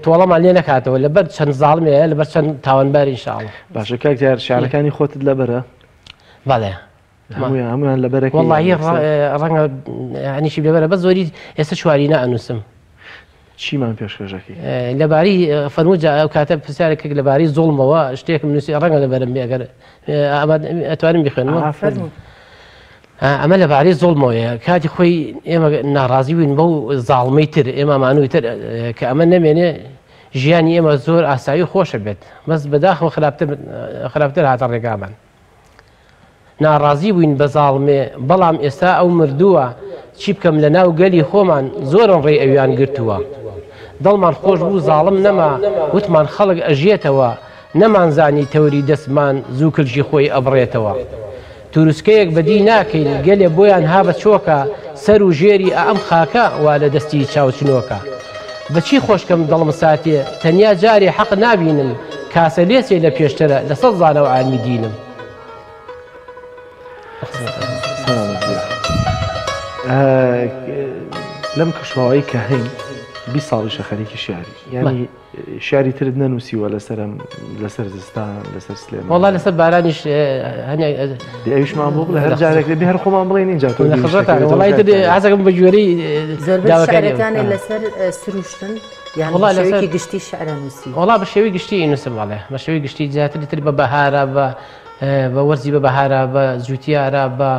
تۆڵەمان لێ نەکاتەوە لەبەر چەند زاڵمێ لەبەر چەند تاوانبار ئینشاءڵا. باشە کاک دیار شعرەکانی خۆتت لەبەرە؟ بەڵێ. هەموویان هەموویان لەبەرەکەی وەڵڵاهی ڕەنگە هەنیشی لەبەرە بەس زۆری ئێستا چوارینە ئەنووسم. چیمان پێشکەشەکەی؟ لەبارەی فەرموو جا ئەو کاتە پرسیارێک کرد لەبارەی زوڵمەوە شتێکم نووسی ڕەنگە لەبەرم بێ ئەگەر ئەتوانم بیخوێنمەوە؟ فەرموو. ئەمە لەبارەی زوڵمەوەیە کاتی خۆی ئێمە ناڕازی بووین بەو زاڵمەی تر ئێمە مانووی تر کە ئەمە نەمێنێ ژیانی ئێمە زۆر ئاسایی خۆشە بێت بەس بەداخەوە خراپتر خراپتر هاتە ڕێگامان. ناڕازی بووین بە زاڵمێ بەڵام ئێستا ئەو مردووە چی بکەم لە ناو گەلی خۆمان زۆرن ڕێی ئەویان گرتووە دڵمان خۆش بوو زاڵم نەما وتمان خەڵک ئەژیێتەوە نەمانزانی تەوری دەستمان زوو کلکی خۆی ئەبڕێتەوە تروسکەیەک بەدی ناکەین گەلێ بۆیان ها بە چۆکە سەر و ژێری ئە ئەم خاکە وا لە دەستی چاوچنۆکە بە چی خۆشکەم دڵم ساتێ تەنیا جارێ حەق نابینم کاسە لێچێ لە پێشترە لە سەد زانا و عالمی دینم. لەم کەشوهەوای کە هەین 20 ساڵیشە خەریکی شیعری یعنی شیعری ترت نەنووسیوە لەسەرم لەسەر زستان لەسەر سلێمان وەڵا لەسەر بارانیش ئەویشمان بۆ بڵێ هەر جارێک دەبێ هەر خۆمان بڵێین اینجا تۆ وەڵای تر حەزەکەم بە گوێرەی زۆربەی شعرەکانت لەسەر سروشتن یان بە شێوەیەکی گشتی شعر ئەنووسی؟ وەڵا بە شێوەی گشتی ئەینووسم بەڵێ بە شێوەی گشتی زیاتر تر بە بەهارە بە بە وەرزی بە بەهارە بە جووتیارە بە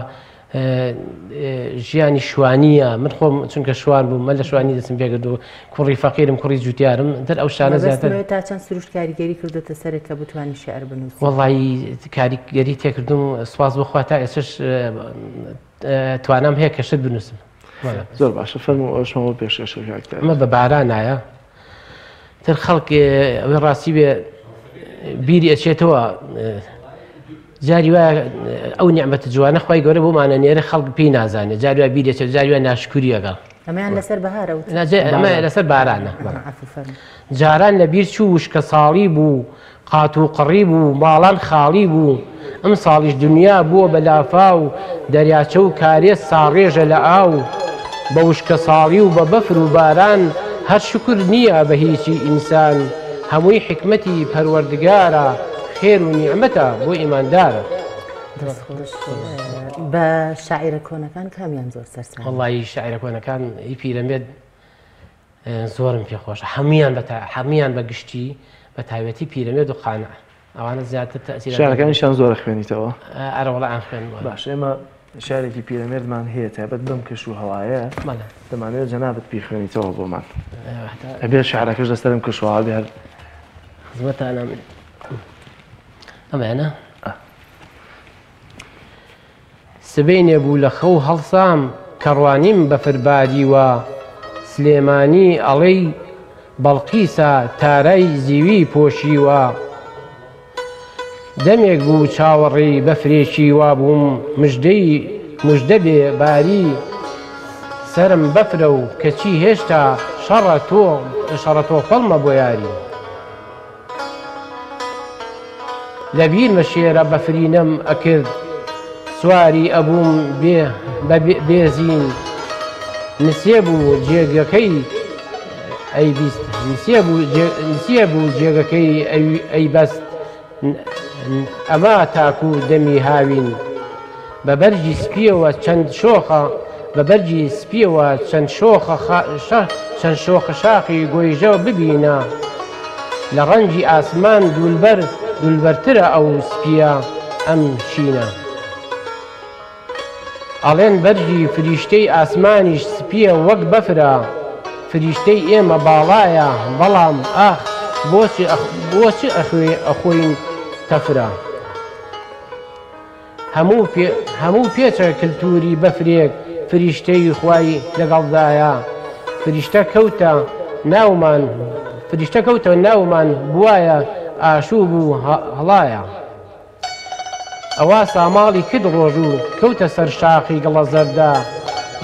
ژیانی شوانییە من خۆم چونکە شوان بووم من لە شوانی دەستم پێکرد و کوڕی فەقیرم کوڕی جوتیارم تر ئەو شانە زیاتر تا چەند سروشت کاریگەری کردوتە سەرت کە بتوانی شعر بنووسی؟ وەڵی کاریگەری تێکردم سوپاس بۆ خوا تا ئێستش توانام هەیە کە شت بنووسم. زۆر باشە فەرموو ئەوەشمان بۆ پێشکەش بکە کاک تاهیر. ئەمە بە بارانایە تر خەڵک ئەوەی ڕاستی بێ بیری ئەچێتەوە جاری وایە ئەو نیعمەتە جوانە خوای گەورە بۆمانە نێرە خەڵک پێی نازانێت جاری وایە بیری ئەچێت جاری وایە ناشکوری ئەگەڵ ئەمەیان لەسەر بەهارە وت ئەمە لەسەر بارانە جاران لە بیر چوو وشکە ساڵی بوو قات و قڕی بوو ماڵان خاڵی بوو ئەمساڵیش دنیا بووە بە لافاو دەریاچە و کارێز ساڕێژە لە ئاو بە وشکەساڵی و بە بەفر و باران هەر شوکر نییە بە هیچی ئینسان هەمووی حیکمەتی پەروەردگارە خێر و نیعمەتە بۆ ئیماندارە. دەست خۆش. بە شاعیرە کۆنەکان کامیان زۆر سەرسام؟ وەڵڵاهی شاعیرە کۆنەکان ئی پیرەمێرد زۆرم پێ خۆشە هەمویان بە هەمویان بە گشتی بە تایبەتی پیرەمێرد و قانع ئەوانە زیاتر تەئسیران شعرەکانیشان زۆر خوێنیتەوە؟ ئەرە وەڵا ئەم خوێنمەوە. باش ئێمە شعرێکی پیرەمێردمان هەیە تایبەت بەم کەش و هەوایە دەمانەوێت جەنابت بیخوێنیتەوە بۆمان ئەبێ شعرەکەش لەسەر ئەم کەش و هەوا بێ هەر خزمەتانە من ئەمانە سبەینێ بوو لە خەو هەڵسام کە ڕوانیم بەفر باریوە سلێمانی ئەڵێی بەڵقیسە تارای زیوی پۆشیوە دەمێک بوو چاوەڕێی بەفرێکی وابووم مژدەی مژدە بێ باری سەرم بەفرە و کەچی هێشتا شەڕە تۆ شەڕە تۆپەڵمە بۆ یاری. لە بیرمە شێرە بەفرینەم ئەکرد سواری ئەبووم بێ بە بێزین نسێ بوو جێگەکەی ئەیبیست نسێ بوو نسێ بوو جێگەکەی ئەیبەست ئەما تاکو دەمی هاوین بە بەرگی سپیەوە چەند شۆخە بە بەرگی سپیەوە چەند شۆخە چەند شۆخە شاخی گۆیژە ببینە لە ڕەنگی ئاسمان دولبەر دولبەرترە ئەو سپیە ئەم شینە ئەڵێن بەرگی فریشتەی ئاسمانیش سپیە وەک بەفرە فریشتەی ئێمە باڵایە بەڵام ئاخ بۆچ ئەخۆین تەفرە. هەموو پێچە کلتوری بەفرێک فریشتەی خوای لەگەڵدایە فریشتە کەوتە ناومان فریشتە کەوتە ناومان بوایە ئاشوب و هەڵایە ئەوا ساماڵی کرد ڕۆژ و کەوتە سەر شاخی گڵە زەردە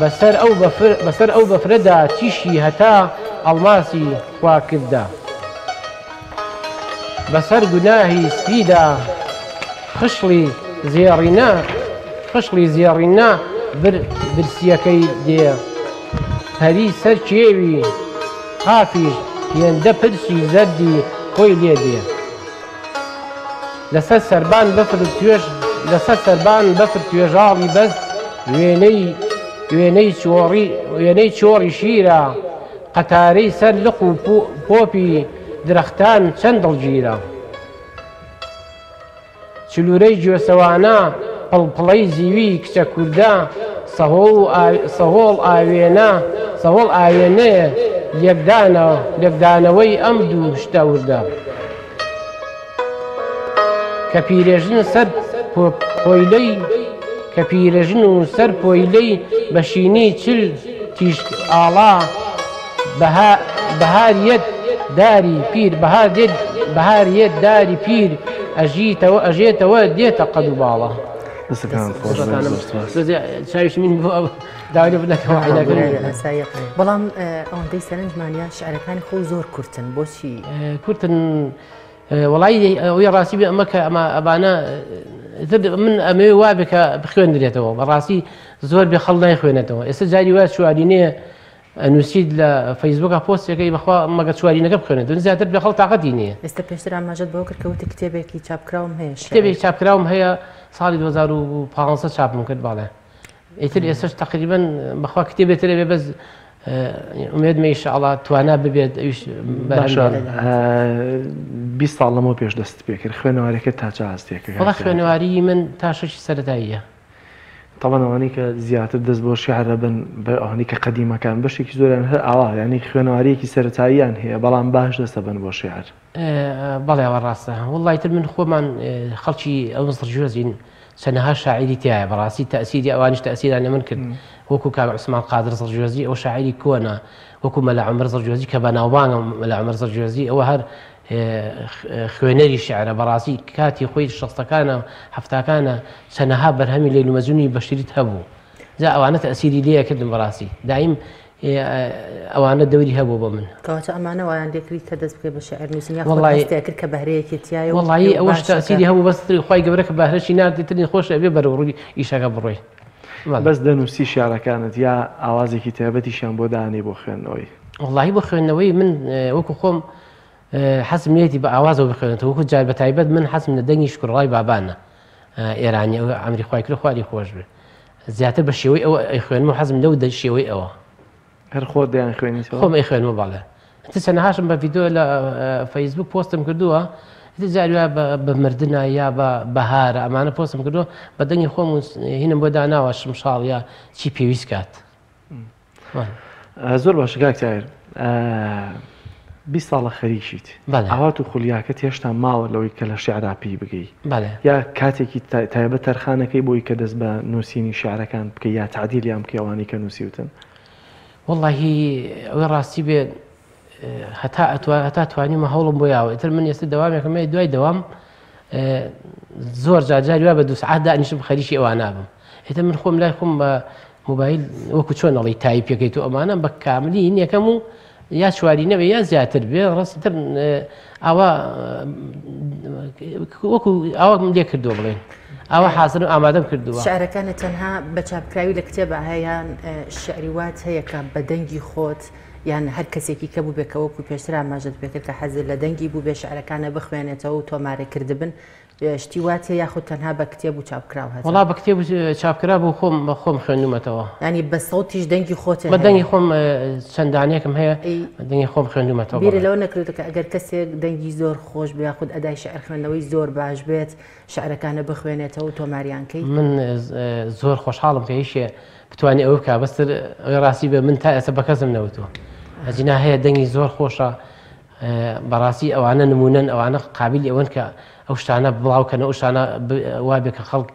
بەسەر ئەو بەفر بەسەر ئەو بەفرەدا تیشکی هەتا ئەڵماسی خوا کردە. بەسەر گوناهی سپیدا خشڵی زێڕینە خشڵی زێڕینە بر برسیەکەی دێ پەری سەر کێوی قافیش هێندە پرچی زەردی خۆی لێ دێ لەسەر سەربان بەفر توێژ لەسەر سەربان بەفر توێژاڵی بەست وێنەی وێنەی چۆڕی وێنەی چۆڕی شیرە قەتارەی سەر لق و پۆپی درەختان چەند دڵگیرە. چلوورەی گوێسەوانە پڵپڵەی زیوی کچە کوردە سەهۆڵ ئاوێنە سەهۆڵ ئاوێنەیە لێکدانە لێکدانەوەی ئەم دوو شتە وردە. کە پیرێژن سەر پۆیلەی کە پیرەژن و سەر پۆیلەی بە شینی چل تیشک ئاڵا بەهار یەت داری پیر بەهار دێت بەهار یەت داری پیر ئەژیتەوە ئەژێتەوە دێتە قەد و باڵا. دەستەکانت خۆش بێت زۆر سوپاس. چاویش من بۆ داوای لێ بنەکەم عینەکەم. ئاساییە بەڵام ئەوەندەی سەرنجمان یا شعرەکانی خۆ زۆر کورتن بۆچی کورتن؟ وەڵایی ئەوەی ڕاستی بێ ئەمە کە ئەمە ئەبانە من ئەمەوێ وا بێ کە بخوێندرێتەوە بەڕاستی زۆر بێ خەڵ نایخوێنێتەوە ئێستا جاری وایە چوارینەیە ئەنووسیت لە فەیسبووکە پۆستێکەی بەخوا مەگە چوارینەکە بخوێنێت زیاتر بێ خەڵ تاقەتی نییە. ئێستا پێشتر ئاماژەت بەوە کرد کە وتی کتێبێکی چاپکراوم هەیە کتێبێکی چاپکراوم هەیە ساڵی 2015 چاپم کرد باڵێ ئیتر ئێستاش تەقریبەن بەخوا کتێبێ تر ئەبێ بەس ئومێدمە ئیشاڵا توانا ببێت ئەویش باشە 20 ساڵ لەمەوە پێش دەست پێ کرد خوێنەوارەکە تا چ ئاستێکە وەڵا خوێنەواری من تا شەشی سەرەتاییە تەڵەن ئەوانەی کە زیاتر دەست بۆ شعر ئەبن بە ئەوانەی کە قەدیمەکان بەشێکی زۆریان هەر ئاوا یانی خوێنەواریەکی سەرەتاییان هەیە بەڵام باش دەست ئەبەن بۆ شعر بەڵێ ئەوە ڕاستە وەڵڵا ئیتر من خۆمان خەڵکی ئەو زڕگوێزین چەنەها شاعیری تیایە بەڕاستی تەئسیری ئەوانیش تەئسیریان لە من کرد وەکو کاک عوسمان قادر زڕگوێزی ئەو شاعیری کۆنە وەکو مەلا عومەر زڕگوێزی کە بەناوبانگە مەلا عومەر زڕگوێزی ئەوە هەر خوێنەری شعرە بەڕاستی کاتی خۆی شەستەکانە هەفتاکانە چەنەها بەرهەمی لەیل و مەجنونی بەشیریت هەبوو جا ئەوانە تەئسیری لێ کردم بەڕاستی دایم ئەوانە دەوری هەبوو بۆ من. کەواتە ئەمانە وایان لێکردی کە دەست بکەی بە شیعر نووسین یاخود هەستت ئەکرد کە بەهرەیەکی تیایە و وەڵایی ئەوەش تەئسیری هەبوو بەس خوای گەورە کە بەهرەشی نارد تر خۆش ئەبێ بەرەو ڕووی ئیشەکە بڕۆی. بەس دەنووسی شیعرەکانت یا ئاوازێکی تایبەتیشیان بۆ دانێی بۆ خوێندنەوەی؟ وەڵایی بۆ خوێندنەوەی من وەکو خۆم حەزم لێیەتی بە ئاوازەوە بخوێنێتەوە وەکو جار بە تایبەت من حەزم لە دەنگی شوکرڵای بابانە. ئێرانی ئەو ئەمری خوای کرد خواری خۆش بێ زیاتر بە شێوەی ئەوە ئەیخوێنم و حەزم لەو دە شێوەی ئەوە. هەر خۆت دەیان خوێنیتەوە؟ خۆم ئەیخوێنمەوە بەڵێ. ئیتر چەنەهاشم بە ڤیدیۆ لە فەیسبوک پۆستم کردووە ئیتر جاری وایە بە مردنە یا بە بەهارە ئەمانە پۆستم کردووە بە دەنگی خۆم و هینم بۆ داناوە شمشاڵ یا چی پێویست کات. زۆر باشە کاک تاهیر 20 ساڵە خەریکیت ئاوات و خولیاکەت هێشتا ماوە لەوەی کە لە شعرا پێی بگەی یا کاتێکی تایبەت تەرخانەکەی بۆی کە دەست بە نووسینی شعرەکان بکەی یا تعدیلیان بکەی ئەوانەی کە نووسیوتن؟ وەڵاهی ئەوەی ڕاستی بێ هەتا ئەتوا هەتا توانیمە هەوڵم بۆ یاوە ئیتر من ئێستا دەوامێکم هەیە دوای دەوام زۆر جار جاری وا بە دوو سەعات دانیشم خەریکی ئەوانە بم ئیتر من خۆم لای خۆم بە مۆبایل وەکو چۆن ئەڵی تایپ یەکەیت و ئەمانە بە کاملی یەکەم و یا چواری نەبێ یا زیاتر بێ ڕاستتر ئاوا وەکو ئاوا لێ کردووە بڵێن ئاوا حازر و ئامادەم کردووە. شعرەکانت تەنها بە چاپکراوی لە کتێبا هەیە یان شعری وات هەیە کە بە دەنگی خۆت یان هەر کەسێکی کە بووبێ کە وەکو پێشتر ئاماژەت پێکرد کە حەزت لە دەنگی بووبێ شعرەکانە بخوێنێتەوە و تۆمارێ کردبن شتی وات هەیە یاخود تەنها بە کتێب و چاپکراو هەتە؟ وەڵا بە کتێب و چاپکراو بوو خۆم بە خۆم خوێندوومەتەوە. یانی بە سەوتیش دەنگی خۆت بە دەنگی خۆم چەند دانەیەکم هەیە دەنگی خۆم خوێندوومەتەوە. بیرت لەوە نەکردووە کە ئەگەر کەسێک دەنگی زۆر خۆش بێ یاخود ئەدای شعر خوێندنەوەی زۆر باش بێت شعرەکانە بخوێنێتەوە و تۆماریان کەی؟ من زۆر خۆشحاڵم کە یەکێ بتوانێ ئەوە بکا بەس تر ئەوەی ڕاستی بێ من تا ئێستا بە کەسم نەوتووە ئەجینا هەیە دەنگی زۆر خۆشە بەڕاستی ئەوانە نمونەن ئەوانە قابلی ئەوەن کە ئەو شتانە بڵاوکەنەوە ئەو شتانە وابێ کە خەڵک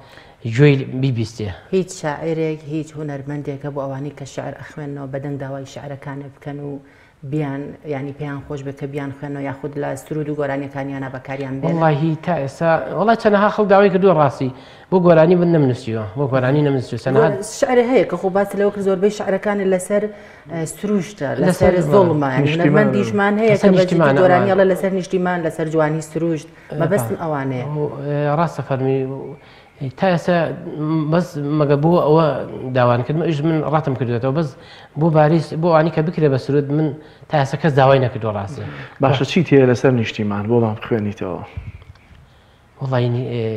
گوێی بیبیستێ. هیچ شاعیرێک هیچ هونەرمەندێک هەبوو ئەوانەی کە شعر ئەخوێننەوە بەدەنگ داوای شعرەکانێ بکەن و بیان یانی پێیان خۆش بێ کە بیان خوێنەوە یاخود لە سرود و گۆرانیەکانیانا بەکاریان بێنن؟ وەڵاهی تا ئێستا وەڵا چەنەها خەڵک داوای کردووە ڕاستی بۆ گۆرانی من نەمنووسیوە بۆ گۆرانی نەمنووسیوە چەنەها شعرێ هەیە کە خۆ باست لەوە کرد زۆربەی شعرەکانت لەسەر سروشتە لەسەر زوڵمە هونەرمەندیشمان هەیە کە بە جدی گۆرانی ئەڵێ لەسەر نیشتیمان لەسەر جوانی سروشت مەبەستم ئەوانەیە. ڕاستە فەرمی تا ئێستا بەس مەگە بۆ ئەوە داوان کردم ئیش من ڕەتم کردوێتەوە بەس بۆ باریس بۆ ئەوانی کە بکرێ بە سرود من تا ئێستا کەس داوای نەکردووە ڕاستی. باشە چیت هەیە لەسەر نیشتیمان بۆمان بخوێنیتەوە؟ وەڵی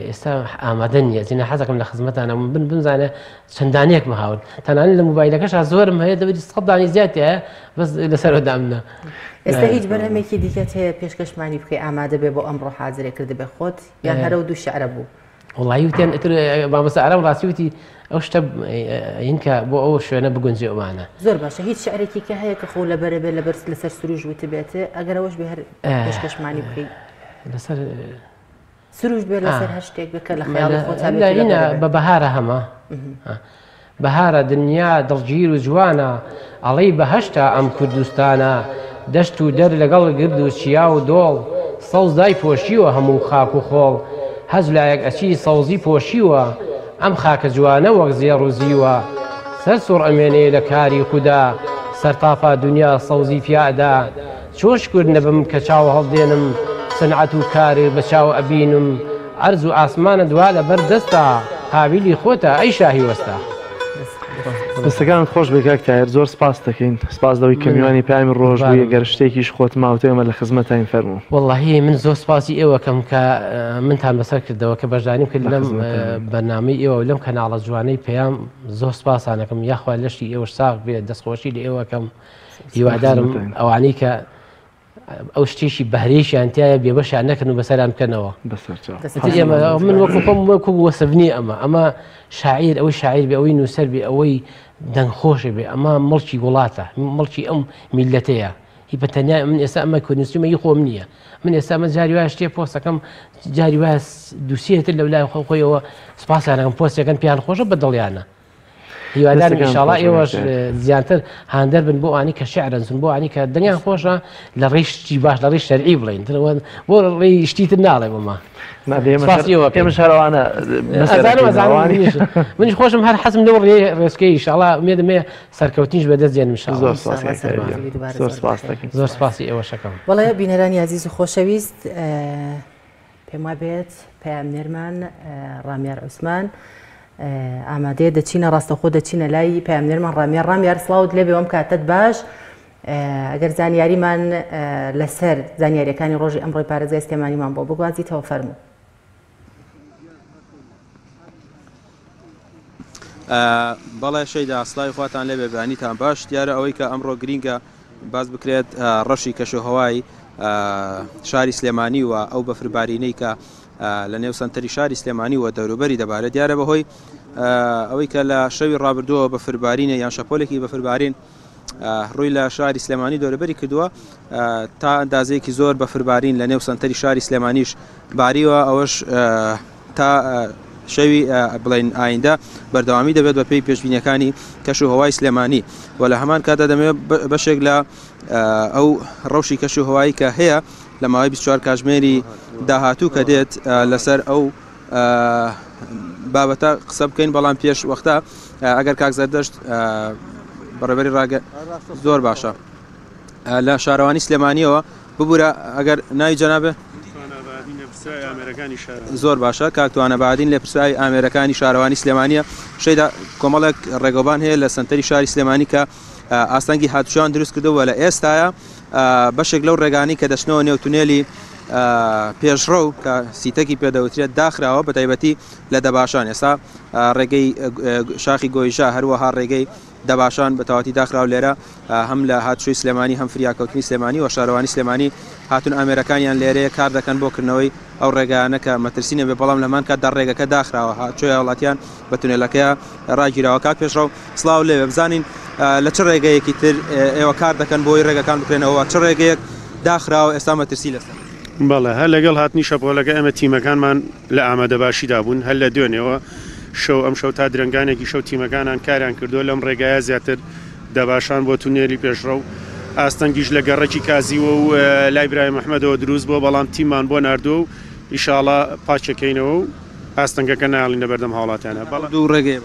ئێستا ئامادە نییە جینا حەزەکەم لە خزمەتانە بن بمزانە چەندانێکم هاون تەنانەت لە موبایلەکەشا زۆرم هەیە دەبێت سەد دانی زیاتیە بەس لەسەرەوە دامنا. ئێستا هیچ بەرهەمێکی دیکەت هەیە پێشکەشمانی بکەی ئامادە بێ بۆ ئەمڕۆ حازرێ کردبێ خۆت یان هەر ئەو دوو شعرە بوو؟ وەڵی وتیان ئیتر مامۆستا ئارام ڕاستی وتی ئەو شتە هینکە بۆ ئەو شوێنە بگونجێ ئەوانە. زۆر باشە هیچ شعرێکی کە هەیە کە خۆ لەبەرە بێ لەبەر لەسەر سروش وتبێت ئەگەر ئەوەش بێ هەر پێشکەشمانی بکەی. لەسەر سروش بێ لەسەر هەر شتێک بێ کە لە خەیاڵی خۆتا بێت و لەبەرە بێ. بە بەهارە هەمە بەهارە دنیا دڵگیر و جوانە ئەڵێی بەهەشتە ئەم کوردستانە دەشت و دەر لەگەڵ گرد و چیا و دۆڵ سەوز دایپۆشیوە هەموو خاک و خۆڵ هەچ لایەک ئەچی سەوزی پۆشیوە ئەم خاکە جوانە وەک زێڕ و زیوە سەر سوڕ ئەمێنێ لە کاری خودا سەرتاپا دنیا سەوزی پیا ئەدا چۆن شکور نەبم کە چاو هەڵدێنم سنعەت و کار بە چاو ئەبینم عەرز و ئاسمانت وا لە بەر دەستە قابیلی خۆتە ئەی شاهی وەستا. دەستەکانت خۆش بێ کاک تاهیر زۆر سپاست دەکەین سپاس لەوەی کە میوانی پەیامی ڕۆژ بووی گەر شتێکیش خۆت ماوتە ئێمە لە خزمەتاین فەرموو. وەڵاهی من زۆر سپاسی ئێوە کەم کە منتان بەسەر کردەوە کە بەشداریم کرد لەم بەرنامەی ئێوە و لەم کەناڵە جوانەی پەیام زۆر سپاسانەکەم یاخوا لەشی ئێوەش ساغ بێ دەستخۆشی لە ئێوە کەم هیوادارم ئەوانەی کە ئەو شتێکی بەهرەیەکیان تایە بێبەشیان نەکەن و بەسەران بکەنەوە ئێمە من وەکو خۆم وەکو وەسف نییە ئەمە ئەمە شاعیر ئەوەی شاعیر بێ ئەوەی نووسەر بێ ئەوەی دەنگخۆشە بێ ئەمە مڵکی وڵاتە مڵکی ئەم میلەتەیە هی بە تەنیا من ئێستا ئەمە کۆنووسیمە هی خۆم نییە من ئێستا ئەمە جاری وایە شتێ پۆستەکەم جاری وایە دووسێتر لەو لای خۆ خۆیەوە سپاسیانەکەم پۆستەکەن پێیان خۆشە بە دڵیانە هیوادارم ئیشاڵا ئێوەش زیاتر هاندەر بن بۆ ئەوانەی کە شعر ئەنووسن بۆ ئەوانەی کە دەنگیان خۆشە لە ڕێی شتی باش لە ڕێی شەرعی بڵێن ترەوە بۆ ڕێی شتی تر ناڵێم ئەمە سپاسی ئێوە ئێمەش هەر ئەوانە ئەزانم ئەزانم منیش خۆشم هەر حەزم لەو ڕێ ڕێچکەی ئیشاڵا ئومێدم هەیە سەرکەوتنیش بەدەست دێنم ئیشاڵا زۆر سپاس زۆر سپاس دەکەین زۆر سپاسی ئێوەشەکەم بەڵێ بینەرانی ئازیز و خۆشەویست پێم وابێت پەیامنێرمان ڕامیار عوسمان ئامادەیە دەچینە ڕاستەخۆ دەچینە لای پەیامنێرمان ڕامیار ڕامیار سڵاوت لێبێ ئەم کاتت باش ئەگەر زانیاریمان لەسەر زانیاریەکانی ڕۆژی ئەمڕۆی پارێزگای سلێمانیمان بۆ بگوازیتەوە فەرموو. بەڵێ شەیدا سڵاوی خواتان لێبێ بەیانیتان باش دیارە ئەوەی کە ئەمڕۆ گرینگە باس بکرێت ڕەشی کەشوهەوای شاری سلێمانی و ئەو بەفربارینەی کە لە نێو سنتەری شاری سلێمانی و دەوروبەری دەبارێت دیارە بەهۆی ئەوەی کە لە شەوی ڕابردووە بەفربارینە یان شەپۆلێکی بەفربارین ڕووی لە شاری سلێمانی دەورەبەری کردووە تا ئەندازەیەکی زۆر بەفربارین لە نێو سنتەری شاری سلێمانیش باریوە ئەوەش تا شەوی بڵین ئایندە بەردەوامی دەبێت بە پێی پێشبینیەکانی کەش و هەوای سلێمانی و لە هەمان کاتدا دەمەوێت بەشێک لە ئەو ڕەوشی کەش و هەوایی کە هەیە لە ماوەی 24 کاتژمێری داهاتوو کە دێت لەسەر ئەو بابەتە قسە بکەین بەڵام پێش وەختە ئەگەر کاک زەردەشت بەڕێبەری ڕاگە زۆر باشە لە شارەوانی سلێمانیەوە ببورە ئەگەر ناوی جەنابێ زۆر باشە کاک توانە بەعادین لێپرسراوی ئامێرەکانی شارەوانی سلێمانیە شەیدا کۆمەڵێک ڕێگەوبان هەیە لە سنتەری شاری سلێمانی کە ئاستەنگی هاتوچۆیان دروست کردووە لە ئێستاە بەشێک لەو ڕێگانی کە دەچنەوە نێو تونێلی پێشڕەو کە سیتەکی پێدەوترێت داخراوە بە تایبەتی لە دەباشان ئێستا ڕێگەی شاخی گۆیژە هەروەها ڕێگەی دەباشان بە تەواتی داخراو لێرە هەم لە هاتوچۆی سلێمانی هەم فریاکەوتنی سلێمانی و شارەوانی سلێمانی هاتون ئامێرەکانیان لێرەیە کار دەکەن بۆ کردنەوەی ئەو ڕێگایانە کە مەترسی نەبێ بەڵام لە هەمان کاتدا ڕێگەکە داخراوە هاتوچۆی هاوڵاتیان بە تونێلەکەیا ڕاگیراوە کاک پێشڕەو سڵاو لێبێ بزانین لە چ ڕێگەیەکی تر ئێوە کار دەکەن بۆی ڕێگەکان بکرێنەوە چ ڕێگەیەک داخراوە ئێستا مەترسی لەسەر؟ بەڵێ هەر لەگەڵ هاتنی شەپۆلەکە ئێمە تیمەکانمان لە ئامادەباشیدا بوون هەر لە دوێنێوە شەو ئەمشەو تا درەنگانێکی شەو تیمەکانان کاریان کردووە لەم ڕێگایە زیاتر دەباشان بۆ تونێلی پێشڕەو ئاستەنگیش لە گەڕەکی کازیوە و لای برایم ئەحمەدەوە دروست بووە بەڵام تیممان بۆ ناردووە و ئیشاڵا پاکیەکەینەوە و ئاستەنگەکە نایەڵین لەبەردەم هاوڵاتیانە بەڵام دوو ڕێگەیە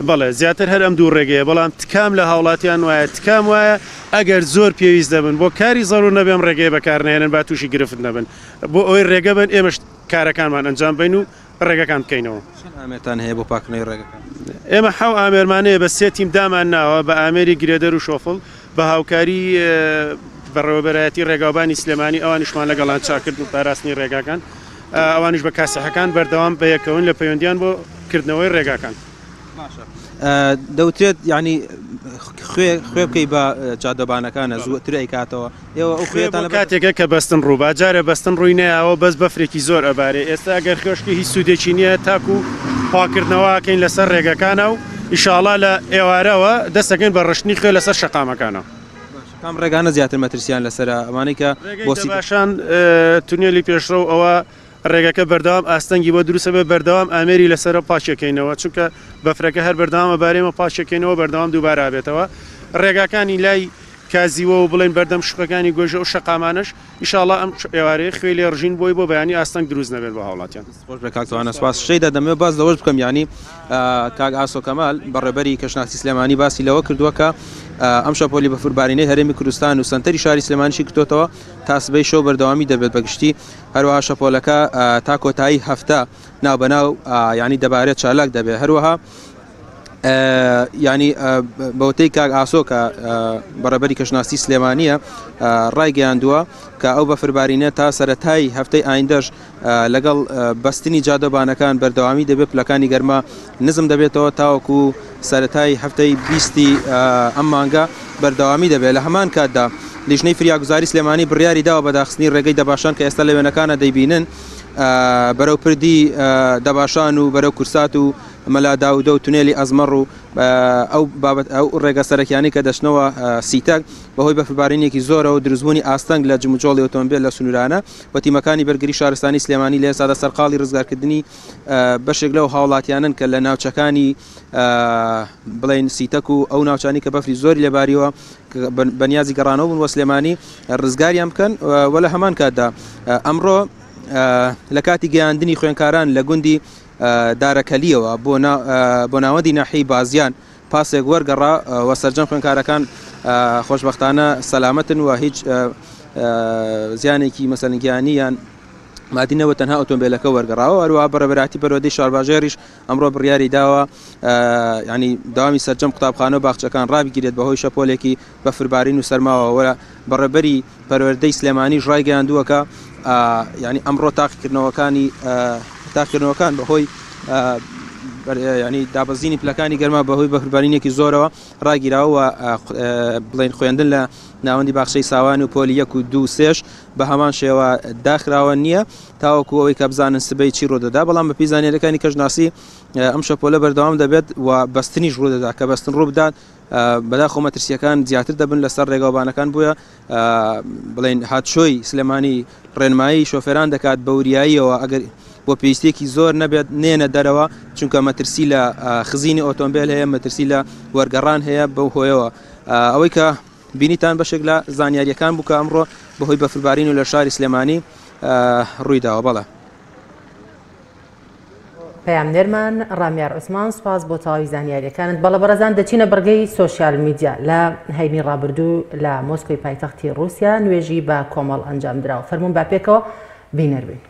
بەڵێ زیاتر هەر ئەم دوو ڕێگەیە بەڵام تکام لە هاوڵاتیان وایە تکام وایە ئەگەر زۆر پێویست دەبن بۆ کاری زەرور نەبێ ئەم ڕێگەیە بەکارنەهێنن با تووشی گرفت نەبن بۆ ئەوەی ڕێگە بەن ئێمەش کارەکانمان ئەنجام بەین و ڕێگەکان بکەینەوە. چەند ئامێرتان هەیە بۆ پاککردنەوەی ڕێگەکان؟ ئێمە حەو ئامێرمان هەیە بە سێ تیم دامان ناوە بە ئامێری گرێدەر و شۆفڵ بە هاوکاری بەڕێوەبەرایەتی ڕێگاوبانی سلێمانی ئەوانیشمان لەگەڵان چاکردن و پاراستنی ڕێگاکان ئەوانیش بە کاسحەکان بەردەوام بەیەکەوەن لە پەیوەندیان بۆ کردنەوەی ڕێگاکان. باشە دەوترێت یعنی خوێ خوێ بکەی بە جادەبانەکانە زووتر ئەیکاتەوە ئێوە ئەو خوێتان لە کاتێکە کە بەستن ڕووبا جارێ بەستن ڕووی نەیاوە بەس بەفرێکی زۆر ئەبارێ ئێستا ئەگەر خوێشکی هیچ سوودێکی نییە تاکو پاکردنەوە ئەکەین لەسەر ڕێگەکانە و ئیشاڵا لە ئێوارەوە دەستەکەین بە ڕشتنی خوێ لەسەر شەقامەکانە. کام ڕێگانە زیاتر مەترسیان لەسەرە ئەمانەی کە بۆ باشان تونێلی پێشڕەو ئەوە ڕێگەکە بەردەوام ئاستەنگی بۆ دروست ئەبێت بەردەوام ئامێری لەسەرە پاکیەکەینەوە چونکە بەفرەکە هەر بەردەوام ئەبارێ ئێمە پاکیەکەینەوە بەردەوام دووبارە ئەبێتەوە ڕێگاکانی لای کازیوە و بڵێن بەردەم شوقەکانی گۆیژە ئەو شەقامانەش ئیشاڵا ئەم ئێوارەیە خوێی لێ ڕژین بۆی بۆ بەیانی ئاستەنگ دروست نەبێت بۆ هاوڵاتیان. دەست خۆش بێت کاک توانا سوپاس. شەیدا دەمەوێت باس لەوەش بکەم یانی کاک ئاسۆ کەمال بەڕێبەری کەشناسی سلێمانی باسی لەوە کردووە کە ئەم شەپۆلی بەفربارینەی هەرێمی کوردستان و سەنتەری شاری سلێمانیشی گرتۆتەوە تا سبەی شەو بەردەوامی دەبێت بەگشتی هەروەها شەپۆلەکە تا کۆتایی هەفتە ناوبەناو یانی دەبارێت چالاک دەبێت هەروەها ینی بەوتەی کاک ئاسۆ کە بەڕێبەری کەشناسی سلێمانیە ڕایگەیاندووە کە ئەو بەفربارینە تا سەتای هەفتەی ئایندەش لەگەڵ بەستنی جادەبانەکان بەردەوامی دەبێت پلەکانی گەرما نزم دەبێتەوە تاوەکو سەرەتای هەفتەی بیستی ئەم مانگە بەردەوامی دەبێت لە هەمان کاتدا لیژنەی فریاگوزاری سلێمانی بڕیاری داوە بە داخستنی ڕێگەی دەباشان کە ئێستا لە وێنەکانە دەیبینن بەرەو پردی دەباشان و بەرەو کورسات و مەلا داودە و تونێلی ئەزمەڕ و ئەو بابەت ئەو ڕێگە سەرەکیانەی کە دەچنەوە سیتەک بەهۆی بەفربارینێکی زۆرەوە دروستبوونی ئاستەنگ لە جموجۆڵی ئۆتۆمبێل لە سنوورانە و تیمەکانی بەرگری شارستانی سلێمانی لە ئێستادا سەرقاڵی ڕزگارکردنی بەشێک لەو هاوڵاتیانەن کە لە ناوچەکانی بڵێن سیتەک و ئەو ناوچانی کە بەفری زۆری لەباریوە بەنیازی گەڕانەوە بوون بۆ سلێمانی ڕزگاریان بکەن و لە هەمان کاتدا ئەمڕۆ لە کاتی گەیاندنی خوێنکاران لە گوندی دارەکەلیەوە بۆ ناوەندی ناحیەی بازیان پاسێک وەرگەڕا و سەرجەم خوێنکارەکان خۆشببختانە سەلامەتن و هیچ زیانێکی مەسەلەن گیانی یان مادی نەوە تەنها ئۆتۆمبیلەکە وەرگەڕاوە هەروەها بەڕێوەبەرایەتی پەروەردەی شارباژێڕیش ئەمڕۆ بڕیاری داوە ینی داوامی سەرجەم قوتابخانە و باخچەکان ڕابگیرێت بەهۆی شەپۆلێکی بەفربارین و سەرماوە وە بەڕێبەری پەروەردەی سلێمانیش ڕایگەیاندووە کە ینی ئەمڕۆ تاقیکردنەوەکانی تاقیکردنەوەکان بەهۆی ینی دابەزینی پلەکانی گەرما بەهۆی بەفربارینێکی زۆرەوە ڕاگیراوە و بڵێن خوێندن لە ناوەندی باخچەی ساوان و پۆلی یەک و دوو سێش بە هەمان شێوە داخراوە نییە تاوەکو ئەوەی کە بزانن سبەی چی ڕوودەدا بەڵام بەپی زانیاریەکانی کەشناسی ئەم شەپۆلە بەردەوام دەبێت و بەستنیش ڕوودەدا کە بەستن ڕووبدات بەداخۆ مەترسیەکان زیاتر دەبن لەسەر ڕێگاوبانەکان بووە بڵێن هاتشۆی سلێمانی ڕێنمایی شۆفێران دەکات بە وریاییەوە ئەگەر بۆ پێویستیەکی زۆر نەبێت نێنە دەرەوە چونکە مەترسی لە خزینی ئۆتۆمبیل هەیە مەترسی لە وەرگەڕان هەیە بەو هۆیەوە ئەوەی کە بینیتان بەشێک لە زانیاریەکان بوو کە ئەمڕۆ بەهۆی بەفربارین و لە شاری سلێمانی ڕوویداوە بەڵێ. پەیامنێرمان ڕامیار عوسمان سوپاس بۆ تەواوی زانیاریەکانت. بەڵێ بەڕێزان دەچینە بڕگەی سۆشیال میدیا. لە هەینی ڕابردوو لە مۆسکۆی پایتەختی ڕووسیا نوێژی بە کۆمەڵ ئەنجامدراوە. فەرموون با پێکەوە بینەر بین.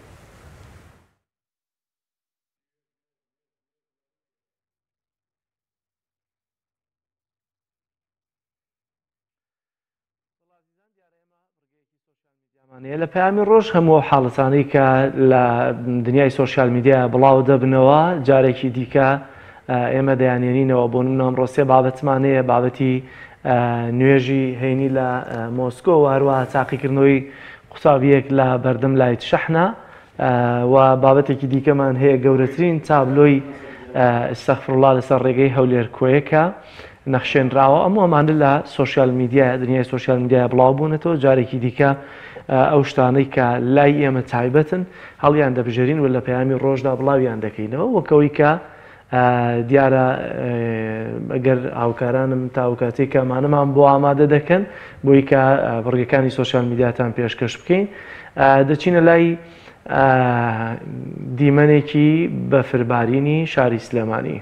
لە پەیامی ڕۆژ هەموو ئەو حاڵەتانەی کە لە دنیای سۆشیال میدیا بڵاو دەبنەوە جارێکی دیکە ئێمە دەیانێنینەوە بۆ نمونە ئەمڕۆ سێ بابەتمان هەیە بابەتی نوێژی هەینی لە مۆسکۆ و هەروەها تاقیکردنەوەی قوتابیەک لە بەردەم لایت شەحنا و بابەتێکی دیکەمان هەیە گەورەترین تابلۆی استغفراللە لەسەر ڕێگەی هەولێر کۆیەکە نەخشێنراوە ئەم ئەمانە لە سۆشیال میدیا دنیای سۆشیال میدیا بڵاو بوونەتەوە جارێکی دیکە ئەو شتانەی کە لای ئێمە تایبەتن هەڵیان دەبژێرین و لە پەیامی ڕۆژدا بڵاویان دەکەینەوە وەکەوەی کە دیارە ئەگەر هاوکارانم تاوکاتێک کە ئەمانەمان بۆ ئامادە دەکەن بۆی کە بڕگەکانی سۆشیال میدیاتان پێشکەش بکەین دەچینە لای دیمەنێکی بەفربارینی شاری سلێمانی.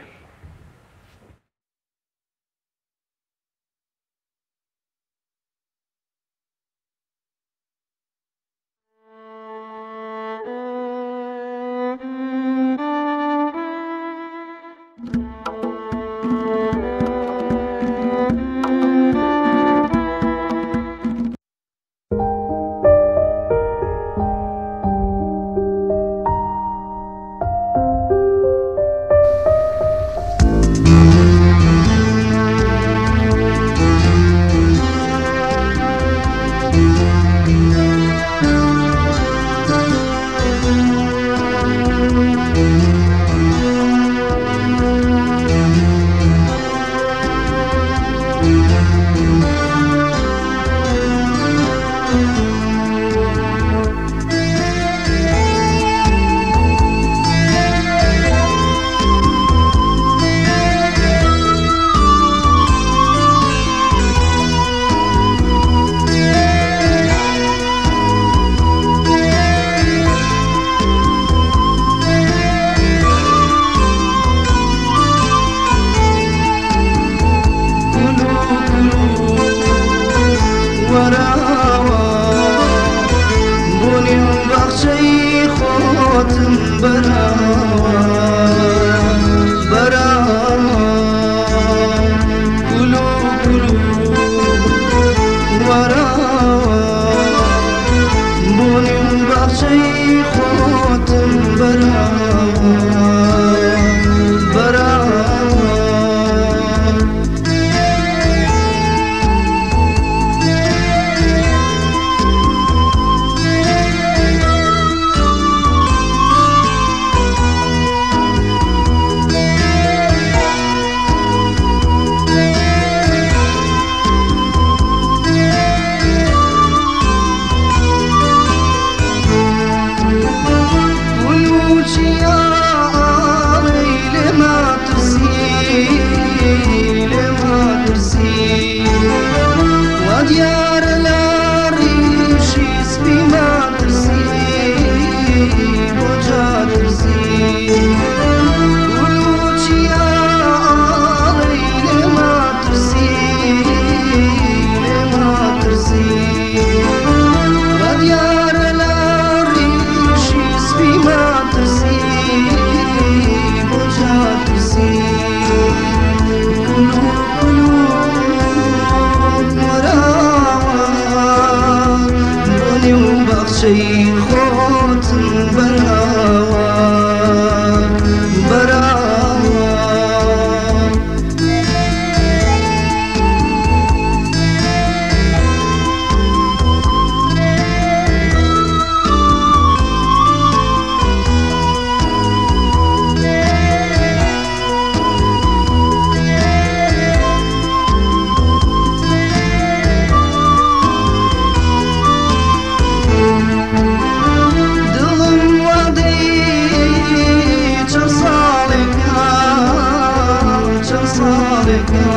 بەرماڵێکە،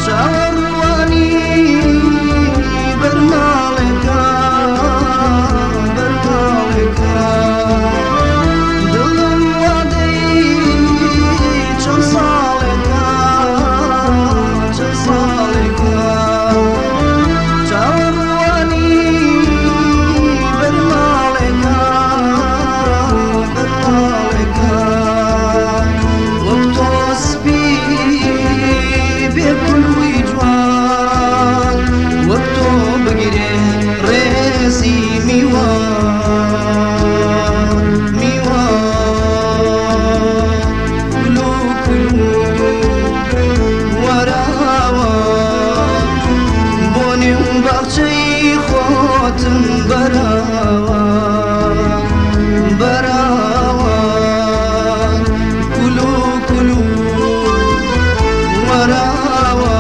چاوەڕوانی بەرماڵێکە، بەرماڵێکە. دڵم وادەی چەند ساڵێکە، چەند ساڵێکە، چاوەڕوانی بەرماڵێکە، بەرماڵێکە. وەک تۆ سپی بێ کولوی جوان، وەک تۆ بگرێ ڕێزی میوان، میوان. کلو کلو وەراوە بۆ نێو باخچەی خۆتم بەراوە، بەراوە. کلو کلو وەراوە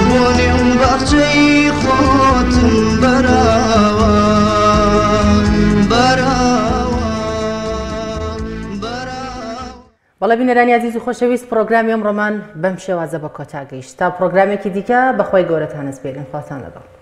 بۆ نێو باخچەی خۆتم بەراوە، بەراوە. بەڵێ بینەرانی ئازیز و خۆشەویست، پرۆگرامی ئەمڕۆمان بەم شێوازە بە کۆتا گەیشت. تا پرۆگرامێکی دیکە بەخوای گەورەتان ئەسپێرین. خواتان لەگەڵ.